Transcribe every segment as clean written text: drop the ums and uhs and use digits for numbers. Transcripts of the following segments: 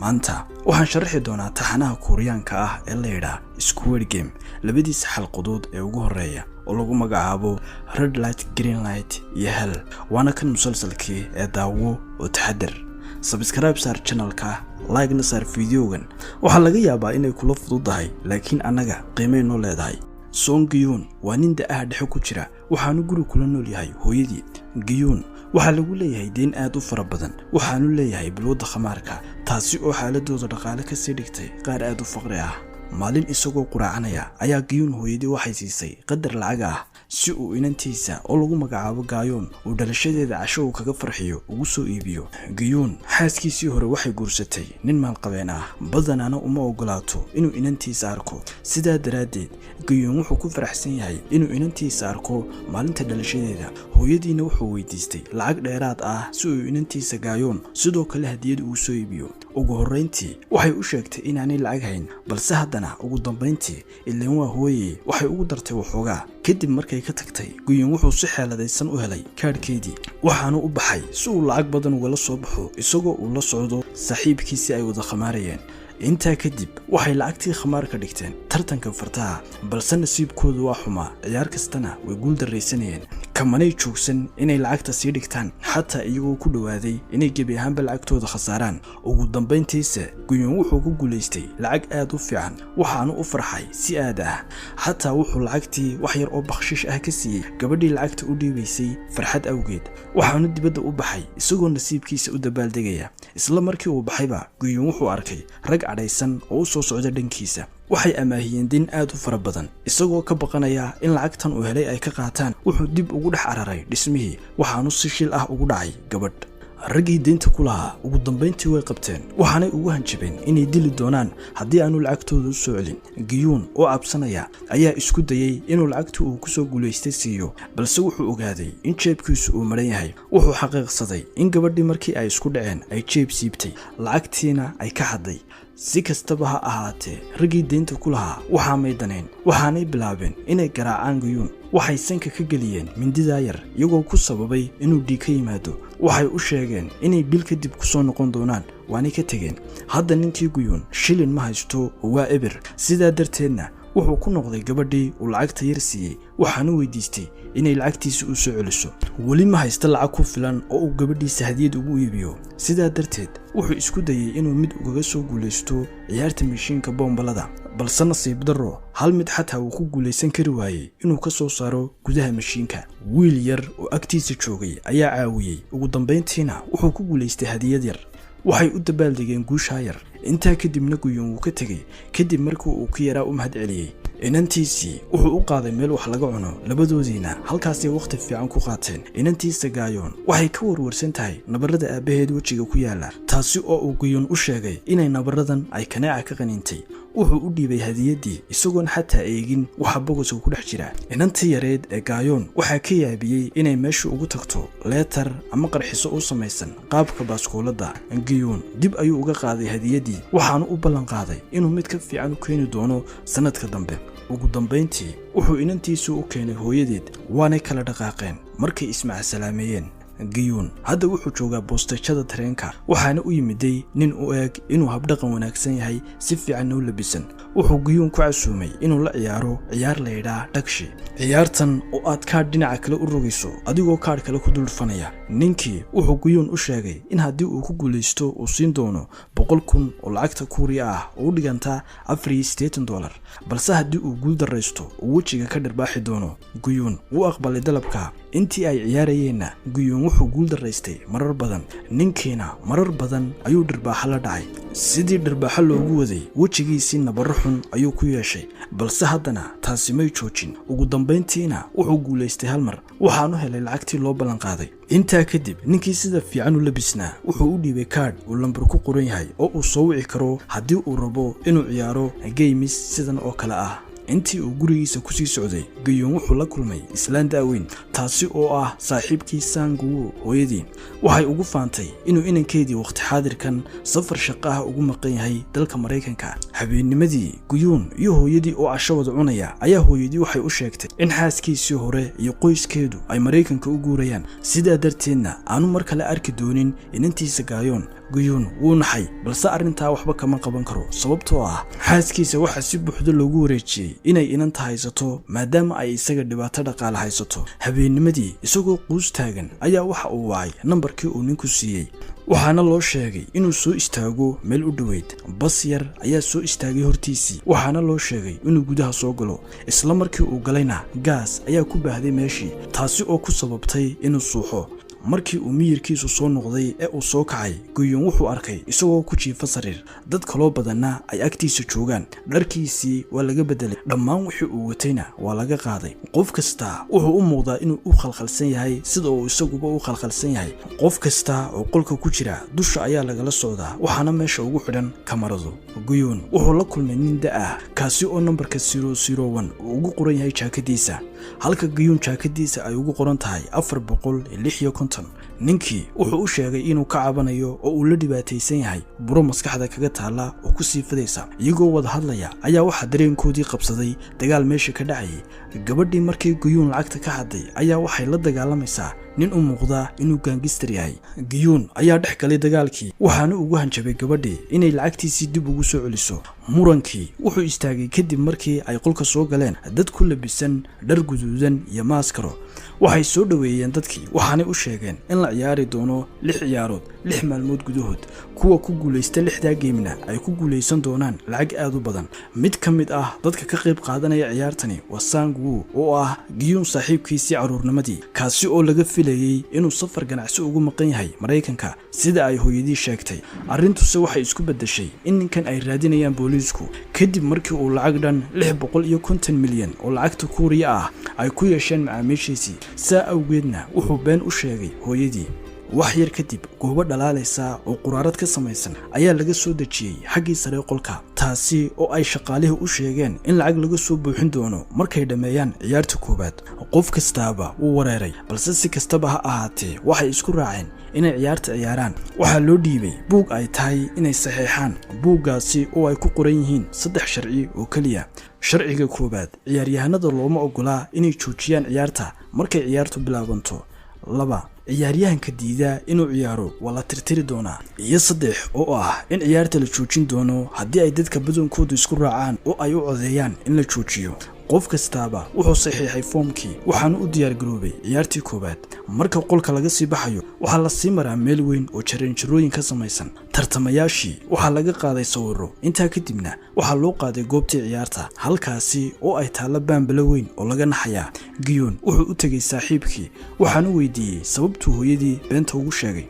Maanta waxaan sharaxi doonaa taxanaha Kuuriyaanka ah ee la yidhaa Squid Game, labadiisa xalqadood ee ugu horeeya oo lagu magacaabo Red Light, Green Light iyo Hell. Waana kan musalsalkii ee daawo oo taxadar. Subscribe saar channelka, like-na saar fideogan. Waxaa laga yaabaa inay kula fududahay, laakiin annaga qiimay noo leedahay. Song Giyun waa nin da'aha dhexe ku jira, waxaanu guri kula nool yahay hooyadii. Giyun waxaa lagu leeyahay deyn aad u fara badan, waxaanu leeyahay balwadda khamaarka, taasi oo xaaladooda dhaqaale kasii dhigtay qaar aad u faqri ah. Maalin isagoo quraacanaya ayaa Giyun hooyadii waxay siisay qadar lacag ah si uu inantiisa oo lagu magacaabo Gaayoon uu dhalashadeeda casho uu kaga farxiyo ugu soo iibiyo. Giyuun xaaskiisii hore waxay guursatay nin maalqabeen ah, badanaana uma ogolaato inuu inantiisa arko. Sidaa daraaddeed Giyuun wuxuu ku faraxsan yahay inuu inantiisa arko maalinta dhalashadeeda. Hooyadiina wuxuu weydiistay lacag dheeraad ah si uu inantiisa Gaayoon sidoo kale hadiyad ugu soo iibiyo. Ugu horrayntii waxay u sheegtay inaanay lacag hayn, balse haddana ugu dambayntii, ileen waa hooyey, waxay ugu dartay waxoogaa. Kadib markay ka tagtay, Guyun wuxuu si xeeladaysan u helay kaadhkeedii, waxaanu u baxay si uu lacag badan ugala soo baxo, isagoo uu la socdo saaxiibkiisii ay wada khamaarayeen. Intaa kadib waxay lacagtii khamaarka dhigteen tartanka fartaha, balse nasiibkoodu waa xumaa, ciyaar kastana way guul darraysanayeen. Kamanay joogsan inay lacagta sii dhigtaan, xataa iyagoo ku dhowaaday inay gebi ahaanba lacagtooda khasaaraan. Ugu dambayntiise Guyun wuxuu ku guulaystay lacag aad u fiican, waxaanu u farxay si aad ah. Xataa wuxuu lacagtii wax yar oo bakhshiish ah ka siiyey gabadhii lacagta u dhiibaysay farxad awgeed. Waxaanu dibadda u baxay isagoo nasiibkiisa u dabaaldegaya. Isla markii uu baxayba, Guyun wuxuu arkay rag cadhaysan oo u soo socda dhankiisa. Waxay amaahiyeen deyn aad u fara badan. Isagoo ka baqanaya in lacagtan uu helay ay ka qaataan, wuxuu dib ugu dhex cararay dhismihii, waxaanu si shil ah ugu dhacay gabadh. Raggii deynta ku lahaa ugu dambayntii way qabteen, waxaanay ugu hanjabeen inay dili doonaan haddii aanu lacagtooda u soo celin. Giyuun oo cabsanaya ayaa isku dayey inuu lacagtii uu kusoo guulaystay siiyo, balse wuxuu ogaaday in jeebkiisu uu maran yahay. Wuxuu xaqiiqsaday in gabadhii markii ay isku dhaceen ay jeeb siibtay, lacagtiina ay ka xadday. Si kastaba ha ahaatee, raggii deynta ku lahaa waxaa maydanayn, waxaanay bilaabeen inay garaacaan Guyuun. Waxay sanka ka geliyeen mindidaa yar, iyagoo ku sababay inuu dhiig ka yimaado. Waxay u sheegeen inay bil kadib ku soo noqon doonaan, waanay ka tegeen. Hadda ninkii Guyuun shilin ma haysto oo waa eber. Sidaa darteedna wuxuu ku noqday gabadhii uu lacagta yar siiyey, waxaanu weydiistay inay lacagtiisa u soo celiso. Weli ma haysta lacag ku filan oo uu gabadhiisa hadiyad ugu iibiyo. Sidaa darteed wuxuu isku dayey inuu mid ugaga soo guulaysto ciyaarta mishiinka boombalada, balse nasiib darro hal mid xataa uu ku guulaysan kari waayey inuu ka soo saaro gudaha mashiinka. Wiil yar oo agtiisa joogay ayaa caawiyey, ugu dambayntiina wuxuu ku guulaystay hadiyad yar. Waxay u dabaaldegeen guushaa yar. Intaa kadibna Guyun wuu ka tegey, kadib markii uu ka yaraa u mahad celiyey. Inantiisii wuxuu u qaaday meel wax laga cuno, labadoodiina halkaasay wakhti fiican ku qaateen. Inantiisa Gaayoon waxay ka warwarsan tahay nabarrada aabbaheed wejiga ku yaala, taasi oo uu Guyun u sheegay inay nabaradan ay kaneeca ka qaniintay. Wuxuu u dhiibay hadiyaddii isagoon xataa eegin waxa bogoska ku dhex jira. Inantii yareed ee Gaayoon waxaa ka yaabiyey inay meesha ugu tagto leetar ama qarxiso u samaysan qaabka baaskooladda. Giyuun dib ayuu uga qaaday hadiyaddii, waxaanu u ballan qaaday inuu mid ka fiican u keeni doono sannadka dambe. Ugu dambayntii wuxuu inantiisu u keenay hooyadeed, waanay kala dhaqaaqeen markay ismacasalaameeyeen. Giyuun hadda wuxuu joogaa boostejada tareenka, waxaana u yimiday nin u eeg inuu habdhaqan wanaagsan yahay, si fiicanna u labisan. Wuxuu Giyuun ku casuumay inuu la ciyaaro ciyaar laydhaa dhagshi, ciyaartan oo aad kaadh dhinaca kale u rogayso adigoo kaadh kale ku dul dhufanaya. Ninkii wuxuu Giyuun u sheegay in haddii uu ku guulaysto uu siin doono 100,000 oo lacagta Kuuriya ah oo u dhiganta $84, balse haddii uu guul darraysto uu wejiga ka dhirbaaxi doono. Guyuun wuu aqbalay dalabka. Intii ay ciyaarayeenna Guyuun wuxuu guul darraystay marar badan, ninkiina marar badan ayuu dhirbaaxo la dhacay. Sidii dhirbaaxo loogu waday, wejigiisii nabarro xun ayuu ku yeeshay, balse haddana taasi may joojin. Ugu dambayntiina wuxuu guulaystay hal mar, waxaanu helay lacagtii loo ballanqaaday. Intaa kadib ninkii sida fiican u labisnaa wuxuu u dhiibay kaadh uu lambar ku qoran yahay oo uu soo wici karo haddii uu rabo inuu ciyaaro games sidan oo kale ah. Intii uu gurigiisa kusii socday, Gayuun wuxuu la kulmay islaan da'weyn, taasi oo ah saaxiibkii Sanguwu hooyadii. Waxay ugu faantay inuu inankeedii wakhti xaadirkan safar shaqo ah ugu maqan yahay dalka Maraykanka. Habeennimadii Guyuun iyo hooyadii oo casho wada cunaya ayaa hooyadii waxay u sheegtay in xaaskiisii hore iyo qoyskeedu ay Maraykanka u guurayaan, sidaa darteedna aanu mar kale arki doonin inantiisa Gaayoon. Guyuun wuu naxay, balse arrintaa waxba kama qaban karo, sababtoo ah xaaskiisa waxaa si buuxda loogu wareejiyey inay inanta haysato, maadaama ay isaga dhibaato dhaqaale haysato. Habeennimadii, isagoo quus taagan, ayaa waxa uu wacay nambarkii uu ninku siiyey, waxaana loo sheegay inuu soo istaago meel u dhoweyd. Bas yar ayaa soo istaagay hortiisii, waxaana loo sheegay inuu gudaha soo galo. Isla markii uu galayna, gaas ayaa ku baahday meeshii, taasi oo ku sababtay inuu suuxo. Markii uu miyirkiisu soo noqday ee uu soo kacay, Guyuun wuxuu arkay isagoo ku jiifa sariir, dad kaloo badanna ay agtiisa joogaan. Dharkiisii waa laga beddelay, dhammaan wixii uu watayna waa laga qaaday. Qof kasta wuxuu u muuqdaa inuu u khalkhalsan yahay sida uu isaguba u khalkhalsan yahay. Qof kasta oo qolka ku jira dusha ayaa lagala socdaa, waxaana meesha ugu xidhan kamaradu. Guyuun wuxuu la kulmay nin da ah, kaasi oo nambarka 001 uu ugu qoran yahay jaakadiisa, halka Guyuun jaakadiisa ay ugu qoran tahay 456. Ninkii wuxuu u sheegay inuu ka cabanayo oo uu la dhibaataysan yahay buro maskaxda kaga taalla oo ku sii fidaysa. Iyagoo wada hadlaya ayaa waxaa dareenkoodii qabsaday dagaal meesha ka dhacayay. Gabadhii markii Guyuun lacagta ka xaday ayaa waxay la dagaalamaysaa nin u muuqdaa inuu gangster yahay. Giyuun ayaa dhex galay dagaalkii, waxaana ugu hanjabay gabadhii inay lacagtiisii dib ugu soo celiso. Murankii wuxuu istaagay kadib markii ay qolka soo galeen dad ku labisan dhar guduudan iyo maaskaro. Waxay soo dhoweeyeen dadkii, waxaanay u sheegeen in la ciyaari doono lix ciyaarood 6 maalmood gudahood, kuwa ku guulaysta lixdaa game-na ay ku guulaysan doonaan lacag aad u badan. Mid ka mid ah dadka ka qayb qaadanaya ciyaartani waa Sang Wu, oo ah Giyuun saaxiibkiisii carruurnimadii, kaasi oo laga filayey inuu safar ganacsi ugu maqan yahay Maraykanka, sida ay hooyadii sheegtay. Arrintuse waxay isku beddeshay in ninkan ay raadinayaan booliisku, kadib markii uu lacag dhan 650 milyan oo lacagta Kuuriya ah ay ku yeesheen macaamiishiisii. Saa awgeedna wuxuu been u sheegay hooyadii. Wax yar kadib, goobo dhalaalaysa oo quraarad ka samaysan ayaa laga soo dejiyey xaggii sare qolka, taasi oo ay shaqaalihii u sheegeen in lacag laga soo buuxin doono markay dhammeeyaan ciyaarta koowaad. Qof kastaaba wuu wareeray, balse si kastaba ha ahaatee waxay isku raaceen inay ciyaarta ciyaaraan. Waxaa loo dhiibay buug ay tahay inay saxeexaan, buuggaasi oo ay ku qoran yihiin saddex sharci oo keliya. Sharciga koowaad: ciyaaryahanada looma ogolaa inay joojiyaan ciyaarta markay ciyaartu bilaabanto. Laba, ciyaaryahanka diidaa inuu ciyaaro waa la tirtiri doonaa. Iyo saddex, oo ah in ciyaarta la joojin doono haddii ay dadka badankoodu isku raacaan oo ay u codeeyaan in la joojiyo. Qof kastaaba wuxuu saxiixay foomkii, waxaana u diyaargaroobay ciyaartii koowaad. Marka qolka laga sii baxayo, waxaa la sii maraa meel weyn oo jaranjarooyin ka samaysan. Tartamayaashii waxaa laga qaaday sawiro. Intaa kadibna waxaa loo qaaday goobtii ciyaarta, halkaasi oo ay taallo baambalo weyn oo laga naxayaa. Giyuun wuxuu u tegey saaxiibkii, waxaana weydiiyey sababtuu hooyadii beenta ugu sheegay.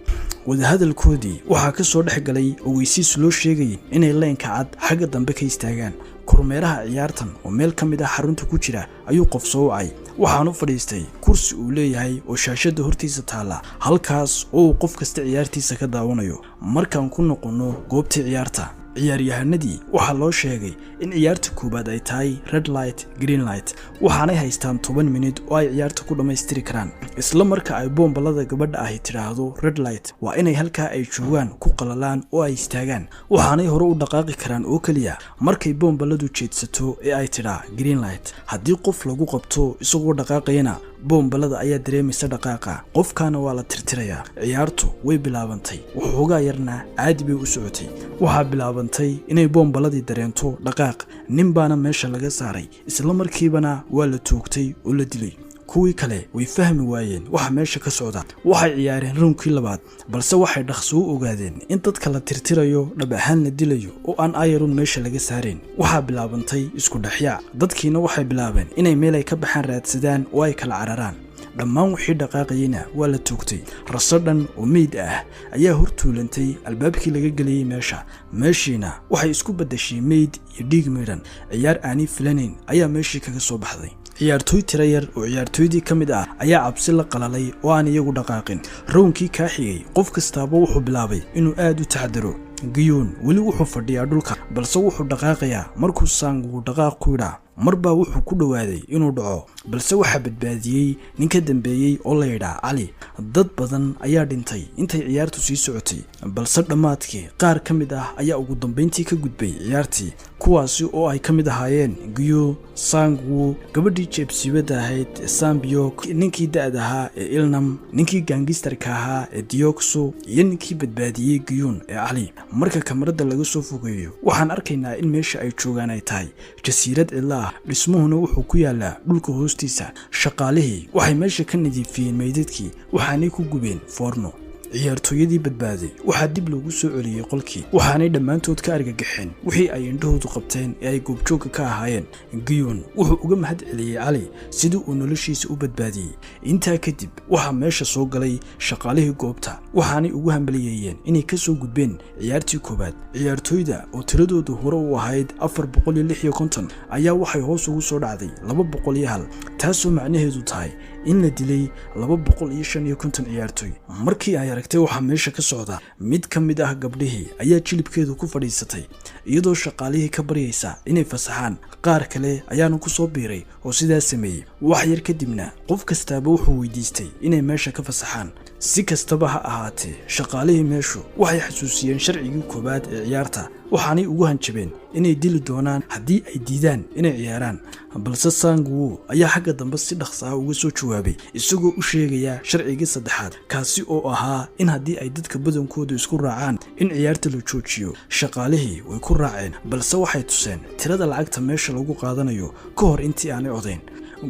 Wadahadalkoodii waxaa ka soo dhex galay ogeysiis loo sheegayay inay leenka cad xagga dambe ka istaagaan. Kormeeraha ciyaartan oo meel ka mid ah xarunta ku jira ayuu qof soo wacay, waxaanu fadhiistay kursi uu leeyahay oo shaashadda hortiisa taalla, halkaas oo uu qof kasta ciyaartiisa ka daawanayo. Markaan ku noqonno goobtii ciyaarta, ciyaaryahanadii waxaa loo sheegay in ciyaarta koowaad ay tahay red light green light, waxaanay haystaan 10 minid oo ay ciyaarta ku dhammaystiri karaan. Isla marka ay boombalada gabadha ahi tidhaahdo "red light", waa inay halkaa ay joogaan ku qalalaan oo ay istaagaan. Waxaanay hore u dhaqaaqi karaan oo keliya markay boombaladu jeedsato ee ay tidhaa "green light". Haddii qof lagu qabto isagoo dhaqaaqayana, boombalada ayaa dareemaysa dhaqaaqa qofkaana waa la tirtirayaa. Ciyaartu way bilaabantay, waxoogaa yarna caadi bay u socotay. Waxaa bilaabantay inay boombaladii dareento dhaqaaq, nin baana meesha laga saaray, isla markiibana waa la toogtay oo la dilay. Kuwii kale way fahmi waayeen waxa meesha ka socda. Waxay ciyaareen round-kii labaad, balse waxay dhaqso u ogaadeen in dadka la tirtirayo dhab ahaan la dilayo oo aan ayarun meesha laga saarayn. Waxaa bilaabantay isku dhexyaac, dadkiina waxay bilaabeen inay meel ay ka baxaan raadsadaan oo ay kala cararaan. Dhammaan wixii dhaqaaqayeyna waa la toogtay. Raso dhan oo meyd ah ayaa hor tuulantay albaabkii laga geliyey meesha. Meeshiina waxay isku beddeshay meyd iyo dhiig miidhan. Ciyaar aanay filanayn ayaa meeshii kaga soo baxday. Ciyaartooy tira yar oo ciyaartooydii ka mid ah ayaa cabsi la qalalay oo aan iyagu dhaqaaqin. Round-kii kaa xigay, qof kastaaba wuxuu bilaabay inuu aad u taxadaro. Giyuun weli wuxuu fadhiyaa dhulka, balse wuxuu dhaqaaqayaa markuu Saangu dhaqaaq ku yidhaa. Marbaa wuxuu ku dhowaaday inuu dhaco, balse waxaa badbaadiyey nin ka dambeeyey oo la yidhaa Cali. Dad badan ayaa dhintay intay ciyaartu sii socotay, balse dhammaadkii qaar ka mid ah ayaa ugu dambayntii ka gudbay ciyaartii, kuwaasi oo ay ka mid ahaayeen Gyo Sangwu, gabadhii jeebsiibadda ahayd Sambiyok, ninkii da'da ahaa ee Ilnam, ninkii gangsterka ahaa ee Dioksu iyo ninkii badbaadiyey Giyun ee Cali. Marka kamarada laga soo fogeeyo, waxaan arkaynaa in meesha ay joogaan ay tahay jasiirad cidla ah, dhismuhuna wuxuu ku yaalaa dhulka hoostiisa. Shaqaalihii waxay meesha ka nadiifiyeen meydadkii, waxaanay ku gubeen foorno. Ciyaartooyadii badbaaday waxaa dib loogu soo celiyey qolkii, waxaanay dhammaantood ka argagaxeen wixii ay indhahoodu qabteen ee ay goobjoogga ka ahaayeen. Giyun wuxuu uga mahad celiyey Cali sidii uu noloshiisa u badbaadiyey. Intaa kadib waxaa meesha soo galay shaqaalihii goobta, waxaanay ugu hambaliyeeyeen inay ka soo gudbeen ciyaartii koowaad. Ciyaartooyda oo tiradoodu hore u ahayd 456 ayaa waxay hoos ugu soo dhacday 201, taasoo macnaheedu tahay in la dilay 255 ciyaartooy. Markii ay aragtay waxaa meesha ka socda, mid ka mid ah gabdhihii ayaa jilibkeedu ku fadhiisatay, iyadoo shaqaalihii ka baryaysa inay fasaxaan. Qaar kale ayaana ku soo biiray oo sidaas sameeyey. Wax yar kadibna qof kastaaba wuxuu weydiistay inay meesha ka fasaxaan. Si kastaba ha ahaatee, shaqaalihii meeshu waxay xasuusiyeen sharcigii koowaad ee ciyaarta, waxaanay ugu hanjabeen inay dili doonaan haddii ay diidaan inay ciyaaraan. Balse Sangwu ayaa xagga dambe si dhaqsa ah uga soo jawaabay, isagoo u sheegaya sharcigii saddexaad, kaasi oo ahaa in haddii ay dadka badankoodu isku raacaan in ciyaarta la joojiyo. Shaqaalihii way ku raaceen, balse waxay tuseen tirada lacagta meesha lagu qaadanayo ka hor intii aanay codayn.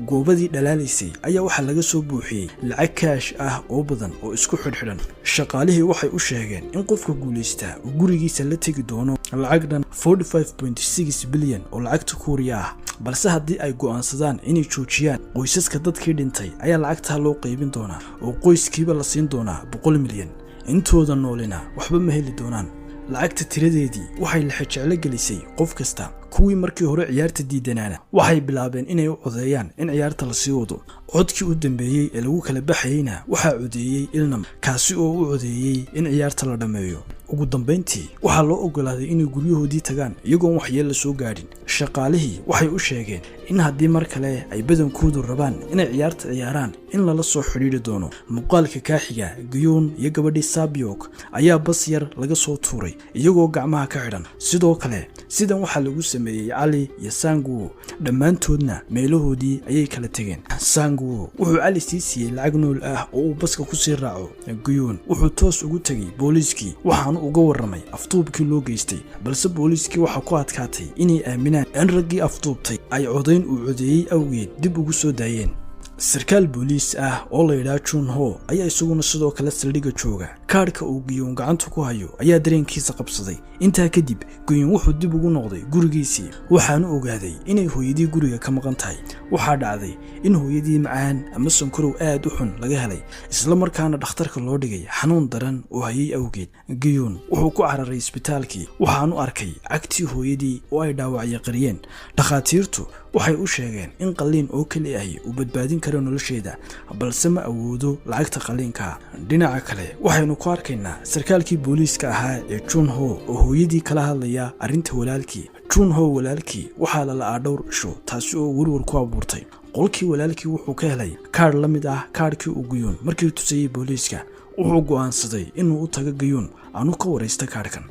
Goobadii dhalaalaysay ayaa waxaa laga soo buuxiyey lacag kaash ah oo badan oo isku xidhxidhan. Shaqaalihii waxay u sheegeen in qofka guulaystaa uu gurigiisa la tegi doono lacag dhan 45.6 bilyan oo lacagta Kuuriya ah, balse haddii ay go'aansadaan inay joojiyaan, qoysaska dadkii dhintay ayaa lacagtaa loo qaybin doonaa, oo qoyskiiba la siin doonaa 100 milyan, intooda noolina waxba ma heli doonaan. Lacagta tiradeedii waxay lexejeclo gelisay qof kasta. Kuwii markii hore ciyaarta diidanaana waxay bilaabeen inay u codeeyaan in ciyaarta la sii wado. Codkii u dambeeyey ee lagu kala baxayeyna waxaa codeeyey Ilnam, kaasi oo u codeeyey in ciyaarta la dhammeeyo. Ugu dambayntii waxaa loo ogolaaday inay guryahoodii tagaan iyagoon waxyeella soo gaadhin. Shaqaalihii waxay u sheegeen in haddii mar kale ay badankoodu rabaan inay ciyaarta ciyaaraan, in lala soo xidhiidhi doono. Muuqaalka kaaxiga, Giyuun iyo gabadhii Sabyok ayaa bas yar laga soo tuuray iyagoo gacmaha ka xidhan. Sidoo kale sidan waxaa lagu sameeyey Cali iyo Sanguwo, dhammaantoodna meelahoodii ayay kala tegeen. Sanguwo wuxuu Cali sii siiyey lacag nool ah oo uu baska kusii raaco. Giyuun wuxuu toos ugu tegey booliiskii, waxaanu uga warramay afduubkii loo geystay, balse booliiskii waxaa ku adkaatay inay aaminaan in raggii afduubtay ay codayn uu codeeyey awgeed dib ugu soo daayeen. Sarkaal booliis ah oo la yidhaha Jun Ho ayaa isaguna sidoo kale saldhigga jooga. Kaadhka uu Giyuun gacanta ku hayo ayaa dareenkiisa qabsaday. Intaa kadib Giyuun wuxuu dib ugu noqday gurigiisii, waxaanu ogaaday inay hooyadii guriga ka maqan tahay. Waxaa dhacday in hooyadii macaan ama sonkorow aad u xun laga helay, isla markaana dhakhtarka loo dhigay xanuun daran oo hayay awgeed. Giyuun wuxuu ku cararay isbitaalkii, waxaanu arkay cagtii hooyadii oo ay dhaawacyo qariyeen. Dhakhaatiirtu waxay u sheegeen in qalliin oo keli ahi uu badbaadin karo nolosheeda, balse ma awoodo lacagta qalliinka. Dhinaca kale waxaynu ku arkaynaa sarkaalkii booliiska ahaa ee Jun Ho oo hooyadii kala hadlaya arrinta walaalkii. Jun Ho walaalkii waxaa la la'aa dhowr cisho, taasi oo werwar ku abuurtay. Qolkii walaalkii wuxuu ka helay kaadh la mid ah kaadhkii uu Guyuun markii tusayey booliiska. Wuxuu go'aansaday inuu u tago Gayuun aanu ka waraysta kaadhkan.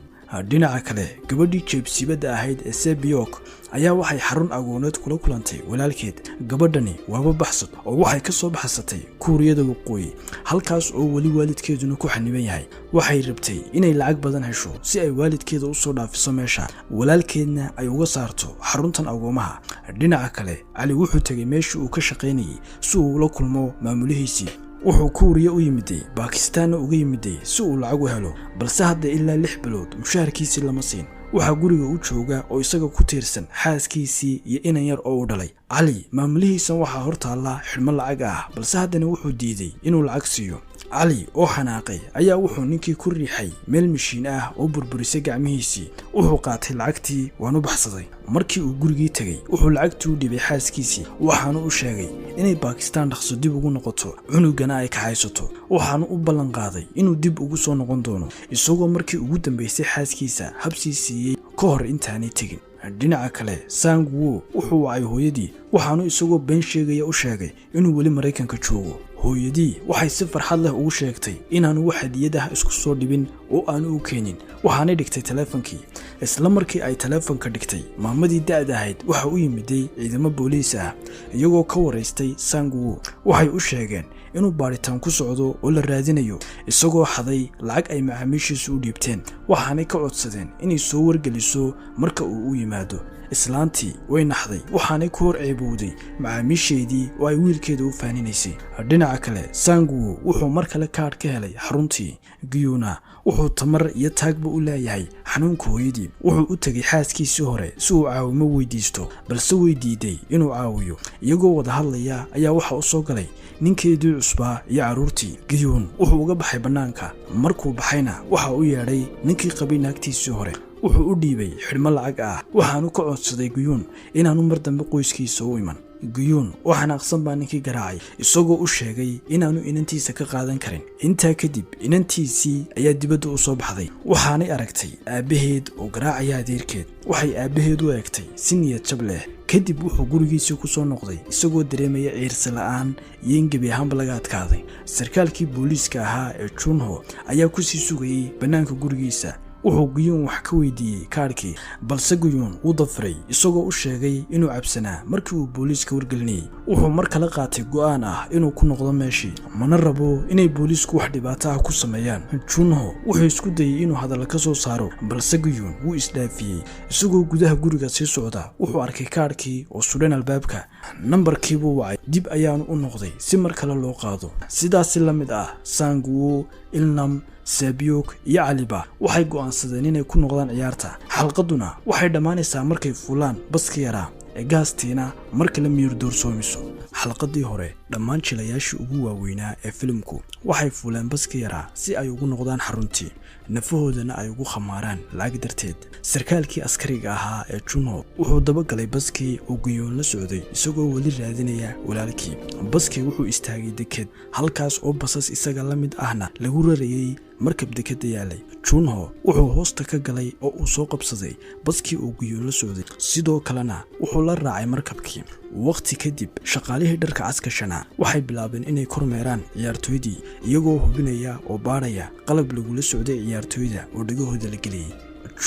Dhinaca kale, gabadhii jeebsiibadda ahayd ee Sebiyok ayaa waxay xarun agooneed kula kulantay walaalkeed. Gabadhani waaba baxsad oo waxay ka soo baxsatay Kuuriyada Waqooyi, halkaas oo weli waalidkeeduna ku xaniban yahay. Waxay rabtay inay lacag badan hesho si ay waalidkeeda usoo dhaafiso meesha, walaalkeedna ay uga saarto xaruntan agoomaha. Dhinaca kale, Cali wuxuu tegay meeshii uu ka shaqaynayay si uu ula kulmo maamulihiisii. Wuxuu Kuuriya u yimiday, Bakistaanna uga yimiday si uu lacag u helo, balse hadda ilaa 6 bilood mushaharkiisii lama siin. Waxaa guriga u jooga oo isaga ku tiirsan xaaskiisii iyo inan yar oo uu dhalay. Cali maamulihiisan waxaa hor taallaa xidhmo lacag ah, balse haddana wuxuu diiday inuu lacag siiyo. Cali oo xanaaqay ayaa wuxuu ninkii ku riixay meel mishiin ah oo burburisay gacmihiisii. Wuxuu qaatay lacagtii waanu baxsaday. Markii uu gurigii tegey, wuxuu lacagtii u dhibay xaaskiisii, waxaanu u sheegay inay Bakistaan dhaqso dib ugu noqoto, cunugana ay kaxaysato. Waxaanu u ballan qaaday inuu dib ugu soo noqon doono, isagoo markii ugu dambaysay xaaskiisa habsii siiyey ka hor intaanay tegin. Dhinaca kale, Sangwo wuxuu wacay hooyadii, waxaanu isagoo been sheegaya u sheegay inuu weli Maraykanka joogo. Hooyadii waxay si farxad leh ugu sheegtay inaanu wax hadiyad ah isku soo dhibin oo aanu u keenin, waxaanay dhigtay taleefankii. Isla markii ay taleefanka dhigtay, maamadii da'da ahayd waxa u yimiday ciidamo booliis ah, iyagoo ka waraystay Sangwo. Waxay u sheegeen inuu baadhitaan ku socdo oo la raadinayo, isagoo xaday lacag ay macaamiishiisu u dhiibteen. Waxaanay ka codsadeen inay soo wargeliso marka uu u yimaado. Islaantii way naxday, waxaanay ku hor ceebowday macaamiisheedii oo ay wiilkeeda u faaninaysay. Dhinaca kale, Sangwo wuxuu mar kale kaadh ka helay xaruntii. Giyuna wuxuu tamar iyo taagba u leeyahay xanuunka hooyadii. Wuxuu u tegay xaaskiisii hore si uu caawimo weydiisto, balse way diiday inuu caawiyo. Iyagoo wada hadlaya ayaa waxa u soo galay ninkeedii cusbaa iyo carruurtii. Giyuun wuxuu uga baxay bannaanka. Markuu baxayna waxa u yeedhay ninkii qabay naagtiisii hore. Wuxuu u dhiibay xidhmo lacag ah, waxaanu ka codsaday Guyuun inaanu mar dambe qoyskiisa u iman. Guyuun oo xanaaqsan baa ninkii garaacay, isagoo u sheegay inaanu inantiisa ka qaadan karin. Intaa kadib inantiisii ayaa dibadda u soo baxday, waxaanay aragtay aabbaheed oo garaacaya adeerkeed. Waxay aabbaheed u eegtay si niyad jab leh. Kadib wuxuu gurigiisii ku soo noqday isagoo dareemaya ciirsi la'aan iyo in gebi ahaanba laga adkaaday. Sarkaalkii booliiska ahaa ee Junho ayaa kusii sugayey bannaanka gurigiisa. Wuxuu Guyuun wax ka weydiiyey kaadhkii, balse Guyuun wuu dafiray, isagoo u sheegay inuu cabsanaa markii uu booliiska wargelinayay. Wuxuu mar kale qaatay go'aan ah inuu ku noqdo meeshii, mana rabo inay booliisku wax dhibaato ah ku sameeyaan. Junho wuxuu isku dayey inuu hadalla ka soo saaro, balse Guyuun wuu isdhaafiyey. Isagoo gudaha guriga sii socda, wuxuu arkay kaadhkii oo sudhan albaabka. Nambarkiibuu wacay, dib ayaanu u noqday si mar kale loo qaado. Sidaasi la mid ah, Sangwo, Ilnam, Sabyok iyo Caliba waxay go'aansadeen inay ku noqdaan ciyaarta. Xalqaduna waxay dhammaanaysaa markay fuulaan baska yaraa ee gaastiina mar kale miyir doorsoomiso. Xalqadii hore, dhammaan jilayaashii ugu waaweynaa ee filimku waxay fuuleen baska yaraa si ay ugu noqdaan xaruntii, nafahoodana ay ugu khamaaraan lacag darteed. Sarkaalkii askariga ahaa ee Junho wuxuu dabagalay baskii oo Guyuun la socday, isagoo weli raadinaya walaalkii. Baskii wuxuu istaagay deked, halkaas oo basas isaga la mid ahna lagu rarayey markab dekadda yaalay. Junho wuxuu hoosta ka galay oo uu soo qabsaday baskii uu Guyuun la socday, sidoo kalena wuxuu la raacay markabkii. Waqti kadib, shaqaalihii dharka caskashanaa waxay bilaabeen inay kormeeraan ciyaartooydii, iyagoo hubinaya oo baadhaya qalab lagula socday ciyaartooyda oo dhegahooda la geliyey.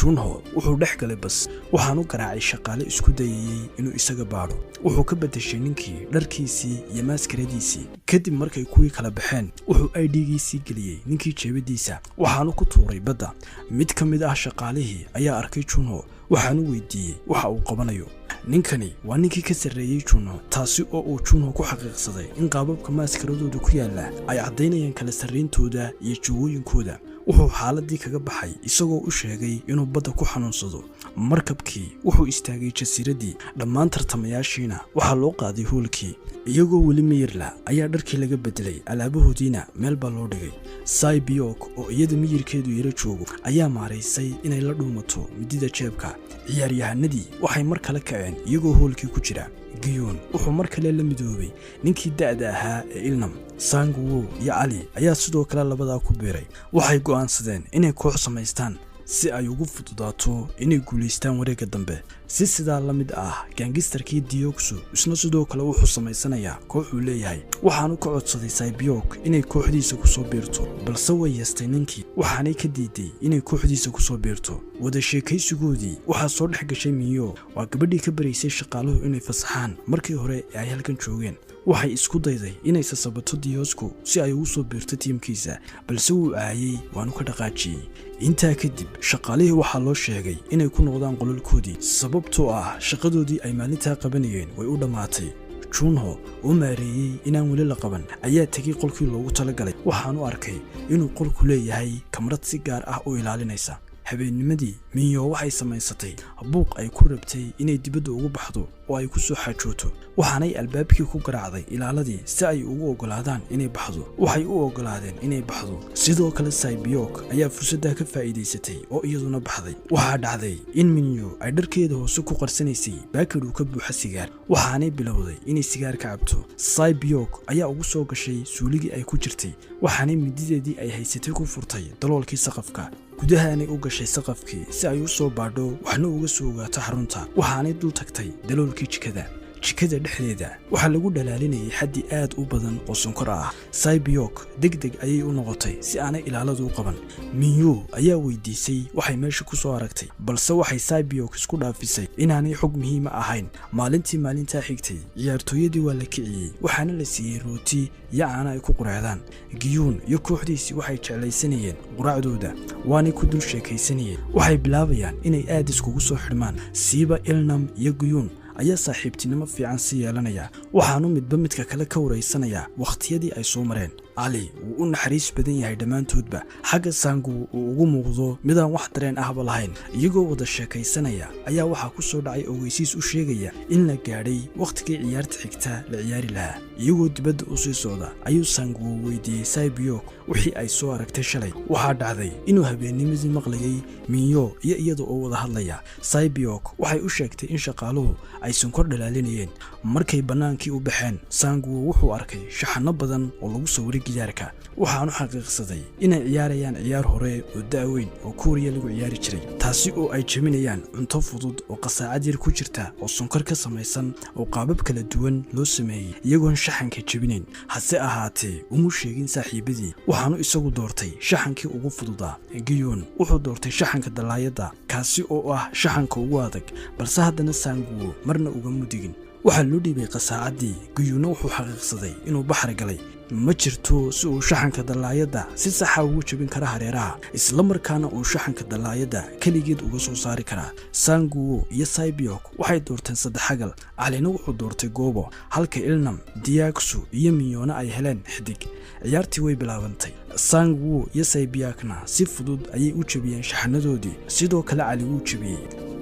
Junho wuxuu dhex galay bas, waxaanu garaacay shaqaale isku dayayey inuu isaga baadho. Wuxuu ka beddeshay ninkii dharkiisii iyo maaskaradiisii. Kadib markay kuwii kala baxeen, wuxuu ID-giisii geliyey ninkii jeebadiisa, waxaanu ku tuuray badda. Mid ka mid ah shaqaalihii ayaa arkay Junho, waxaanu weydiiyey waxa uu qabanayo. Ninkani waa ninkii ka sarreeyey Junho, taasi oo uu Junho ku xaqiiqsaday in qaababka maaskaradooda ku yaalla ay caddaynayaan kala sarrayntooda iyo jawooyinkooda. Wuxuu xaaladii kaga baxay isagoo u sheegay inuu badda ku xanuunsado. Markabkii wuxuu istaagay jasiiraddii. Dhammaan tartamayaashiina waxaa loo qaaday hoolkii. Iyagoo weli miyirla ayaa dharkii laga bedelay, alaabahoodiina meel baa loo dhigay. Saibiyok oo iyada miyirkeedu yaro joogo ayaa maaraysay inay la dhuumato midida jeebka. Ciyaaryahanadii waxay mar kale kaceen iyagoo hoolkii ku jira. Giyuun wuxuu mar kale la midoobay ninkii da'da ahaa ee Ilnam. Sanguwo iyo Cali ayaa sidoo kale labadaa ku biiray. Waxay go'aansadeen inay koox samaystaan si ay ugu fududaato inay guulaystaan wareegga dambe. Si sidaa la mid ah, gangster-kii Diyogsu isna sidoo kale wuxuu samaysanayaa kooxuu leeyahay. Waxaanu ka codsaday Saybiyok inay kooxdiisa kusoo biirto, balse way yeestay ninkii, waxaanay ka diiday inay kooxdiisa kusoo biirto. Wada sheekaysigoodii waxaa soo dhex gashay Miyo, waa gabadhii ka baraysay shaqaaluhu inay fasaxaan markii hore ee ay halkan joogeen. Waxay isku dayday inay sasabato Diyosku si ay ugu soo biirto tiimkiisa, balse wuu aayey, waanu ka dhaqaajiyey. Intaa kadib shaqaalihii waxaa loo sheegay inay ku noqdaan qolalkoodii, sababtoo ah shaqadoodii ay maalintaa qabanayeen way u dhammaatay. Junho oo maareeyey inaan weli la qaban ayaa tegey qolkii loogu talagalay. Waxaanu arkay inuu qolku leeyahay kamarad si gaar ah u ilaalinaysa. Habeennimadii Minyo waxay samaysatay buuq ay ku rabtay inay dibadda ugu baxdo oo ay ku soo xaajooto. Waxaanay albaabkii ku garaacday ilaaladii si ay ugu oggolaadaan inay baxdo. Waxay u oggolaadeen inay baxdo. Sidoo kale Saybiyok ayaa fursaddaa ka faa'iidaysatay oo iyaduna baxday. Waxaa dhacday in Minyo ay dharkeeda hoose ku qarsanaysay baakad uu ka buuxa sigaar, waxaanay bilowday inay sigaar ka cabto. Saybiyok ayaa ugu soo gashay suuligii ay ku jirtay, waxaanay midideedii ay haysatay ku furtay daloolkii saqafka. Gudahaanay u gashay saqafkii si ay u soo baadho waxna uga soo ogaato xarunta. Waxaanay dul tagtay daloolkii jikada. Jikada dhexdeeda waxaa lagu dhalaalinayay xaddi aad u badan oo sonkor ah. Saybiyok deg deg ayay u noqotay si aanay ilaaladu u qaban. Minyu ayaa weydiisay waxay meesha ku soo aragtay, balse waxay Saybiyok isku dhaafisay inaanay xog muhiima ahayn. Maalintii maalintaa xigtay, ciyaartooyadii waa la kiciyey, waxaana la siiyey rooti iyo caano ay ku quraacdaan. Giyuun iyo kooxdiisii waxay jeclaysanayeen quraacdooda, waanay ku dul sheekaysanayeen. Waxay bilaabayaan inay aad iskugu soo xidhmaan. Siiba Ilnam iyo Giyuun ayaa saaxiibtinimo fiican si yeelanaya, waxaanu midba midka kale ka waraysanayaa wakhtiyadii ay soo mareen. Cali wuu u naxariis badan yahay dhammaantoodba, xagga Sangu uu ugu muuqdo midaan wax dareen ahba lahayn. Iyagoo wada sheekaysanaya ayaa waxaa ku soo dhacay ogeysiis u sheegaya in la gaadhay wakhtigii ciyaarta xigta la ciyaari lahaa. Iyagoo dibadda u sii socda ayuu Sangu weydiiyey Saybiyok wixii ay soo aragtay shalay. Waxaa dhacday inuu habeennimadii maqlayay Minyo iyo iyada oo wada hadlaya. Saybiyok waxay u sheegtay in shaqaaluhu ay sonkor dhalaalinayeen. Markay bannaankii u baxeen, Sanguwo wuxuu arkay shaxanno badan oo lagu sawiray gidaarka, waxaanu xaqiiqsaday inay ciyaarayaan ciyaar hore oo da'weyn oo Kuuriya lagu ciyaari jiray, taasi oo ay jebinayaan cunto fudud oo qasaacad yar ku jirta oo sonkor ka samaysan oo qaabab kala duwan loo sameeyey, iyagoon shaxanka jebinayn. Hase ahaatee umu sheegin saaxiibadii, waxaanu isagu doortay shaxankii ugu fududaa. Giyuun wuxuu doortay shaxanka dalaayadda, kaasi oo ah shaxanka ugu adag, balse haddana Sanguwo marna uga mudigin. Waxaa loo dhiibay qasaacaddii. Giyuunna wuxuu xaqiiqsaday inuu baxar galay. Ma jirto si uu shaxanka dallaayadda si saxa ugu jebin kara hareeraha, isla markaana uu shaxanka dallaayadda keligeed uga soo saari karaa. Sanguwo iyo Saybiyok waxay doorteen saddexagal, Calina wuxuu doortay goobo, halka Ilnam, Diyaagsu iyo Miyoona ay heleen xidig. Ciyaartii way bilaabantay. Sangwo iyo Saybiyakna si fudud ayay u jebiyeen shaxanadoodii, sidoo kale Cali wuu jebiyey.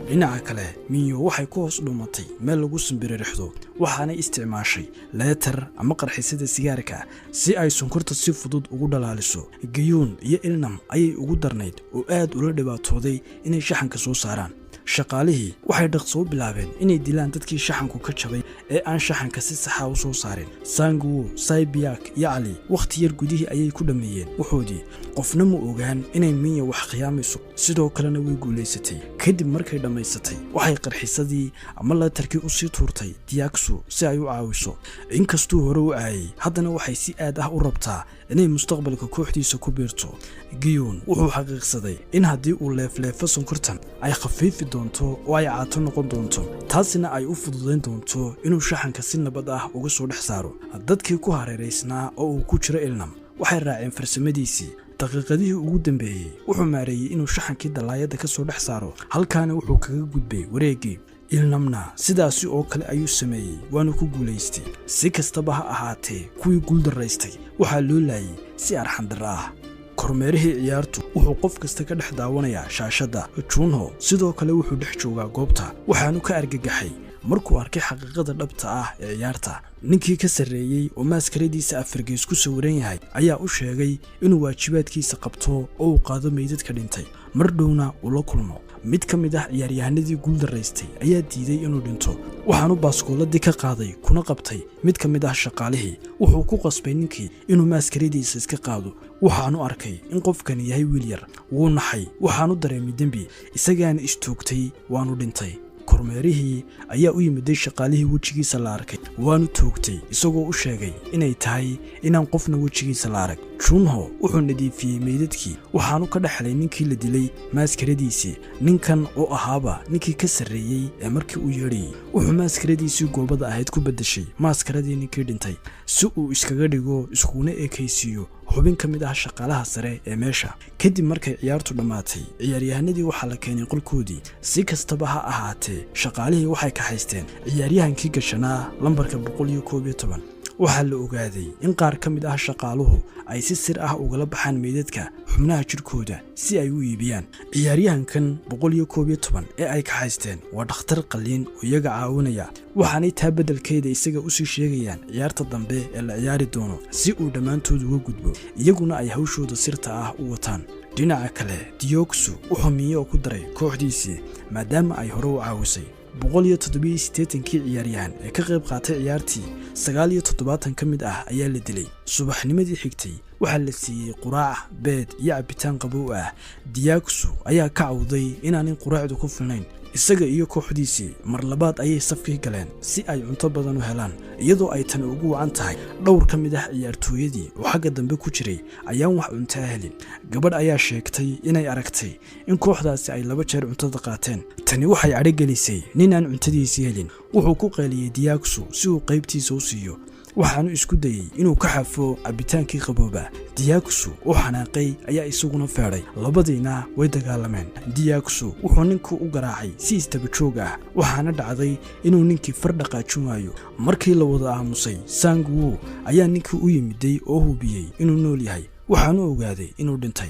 Dhinaca kale, Minyo waxay ku hoos dhuumatay meel lagu simbiririxdo, waxaanay isticmaashay lighter ama qarxisada sigaarka si ay sonkorta si fudud ugu dhalaaliso. Gayuun iyo Ilnam ayay ugu darnayd oo aad ula dhibaatooday inay shaxanka soo saaraan. Shaqaalihii waxay dhaqsoo bilaabeen inay dilaan dadkii shaxanku ka jabay ee aan shaxanka si saxa u soo saarin. Sanguwo, Saybiyak iyo Cali wakhti yar gudihii ayay ku dhammeeyeen wuxoodii. Qofna ma ogaan inay Minya wax khiyaamayso, sidoo kalena way guulaysatay. Kadib markay dhammaysatay, waxay qarxisadii ama lighterkii usii tuurtay Diyaagsu si ay u caawiso. Inkastuu hore u caayay, haddana waxay si aad ah u rabtaa inay mustaqbalka kooxdiisa ku biirto. Giyuun wuxuu xaqiiqsaday in haddii uu leefleefo sonkortan ay khafiifi doonto oo ay caato noqon doonto, taasina ay u fududayn doonto inuu shaxanka si nabad ah uga soo dhex saaro. Dadkii ku hareeraysnaa oo uu ku jiro Ilnam waxay raaceen farsamadiisii. Daqiiqadihii ugu dambeeyey wuxuu maareeyey inuu shaxankii dallaayadda ka soo dhex saaro, halkaana wuxuu kaga gudbay wareeggii. Ilnamna sidaasi oo kale ayuu sameeyey, waanu ku guulaystay. Si kastaba ha ahaatee, kuwii guuldaraystay waxaa loo laayay si arxandarra ah. Kormeerihii ciyaartu wuxuu qof kasta ka dhex daawanayaa shaashadda. Junho sidoo kale wuxuu dhex joogaa goobta, waxaanu ka argagaxay markuu arkay xaqiiqada dhabta ah ee ciyaarta. Ninkii ka sarreeyey oo maaskaradiisa afargees ku sawiran yahay ayaa u sheegay inuu waajibaadkiisa qabto oo uu qaado meydadka dhintay, mar dhowna uu la kulmo. Mid ka mid ah ciyaaryahanadii guuldaraystay ayaa diiday inuu dhinto, waxaanu baaskooladii ka qaaday kuna qabtay mid ka mid ah shaqaalihii. Wuxuu ku qasbay ninkii inuu maaskaradiisa iska qaado. Waxaanu arkay in qofkani yahay wiil yar. Wuu naxay, waxaanu dareemay dembi, isagaana istoogtay, waanu dhintay. Kormeerihii ayaa u yimiday shaqaalihii wejigiisa la arkay, waanu toogtay, isagoo u sheegay inay tahay inaan qofna wejigiisa la arag. Junho wuxuu nadiifiyey meydadkii, waxaanu ka dhex helay ninkii la dilay maaskaradiisii. Ninkan oo ahaaba ninkii ka sarreeyey ee markii uu yeedhayey, wuxuu maaskaradiisii goobada ahayd ku beddeshay maaskaradii ninkii dhintay si uu iskaga dhigo iskuguna ekaysiiyo xubin ka mid ah shaqaalaha sare ee meesha. Kadib markay ciyaartu dhammaatay, ciyaaryahanadii waxaa la keenay qolkoodii. Si kastaba ha ahaatee, shaqaalihii waxay kaxaysteen ciyaaryahankii gashanaa lambarka 111. Waxaa la ogaaday in qaar ka mid ah shaqaaluhu ay si sir ah ugala baxaan meydadka xubnaha jidhkooda si ay u iibiyaan. Ciyaaryahankan 111 ee ay kaxaysteen waa dhakhtar qalliin oo iyaga caawinaya, waxaanay taa beddelkeeda isaga usii sheegayaan ciyaarta dambe ee la ciyaari doono si uu dhammaantood uga gudbo, iyaguna ay hawshooda sirta ah u wataan. Dhinaca kale, Diyogsu wuxuu Miyo ku daray kooxdiisii maadaama ay hore u caawisay. 187kii ciyaaryahan ee ka qayb qaatay ciyaartii, 79 ka mid ah ayaa la dilay. Subaxnimadii xigtay Waxaa la siiyey quraac, beed iyo cabitaan qabow ah. Diyaagsu ayaa ka cawday inaanay quraacdu ku filnayn. Isaga iyo kooxdiisii mar labaad ayay safkii galeen si ay cunto badan u helaan, iyadoo ay tani ugu wacan tahay dhowr ka mid ah ciyaartooyadii oo xagga dambe ku jiray ayaan wax cuntaa helin. Gabadh ayaa sheegtay inay aragtay in kooxdaasi ay 2 jeer cuntada qaateen. Tani waxay cadhogelisay nin aan cuntadiisii helin. Wuxuu ku qayliyey Diyaagsu si uu qaybtiisa u siiyo, waxaanu isku dayey inuu ka xafo cabbitaankii qabooba. Diyaagsu oo xanaaqay ayaa isaguna feedhay, labadiina way dagaalameen. Diyaagsu wuxuu ninkii u garaacay si istaba joog ah, waxaana dhacday inuu ninkii far dhaqaajin waayo. Markii la wada aamusay, Sangwu ayaa ninkii u yimiday oo hubiyey inuu nool yahay, waxaanu ogaaday inuu dhintay.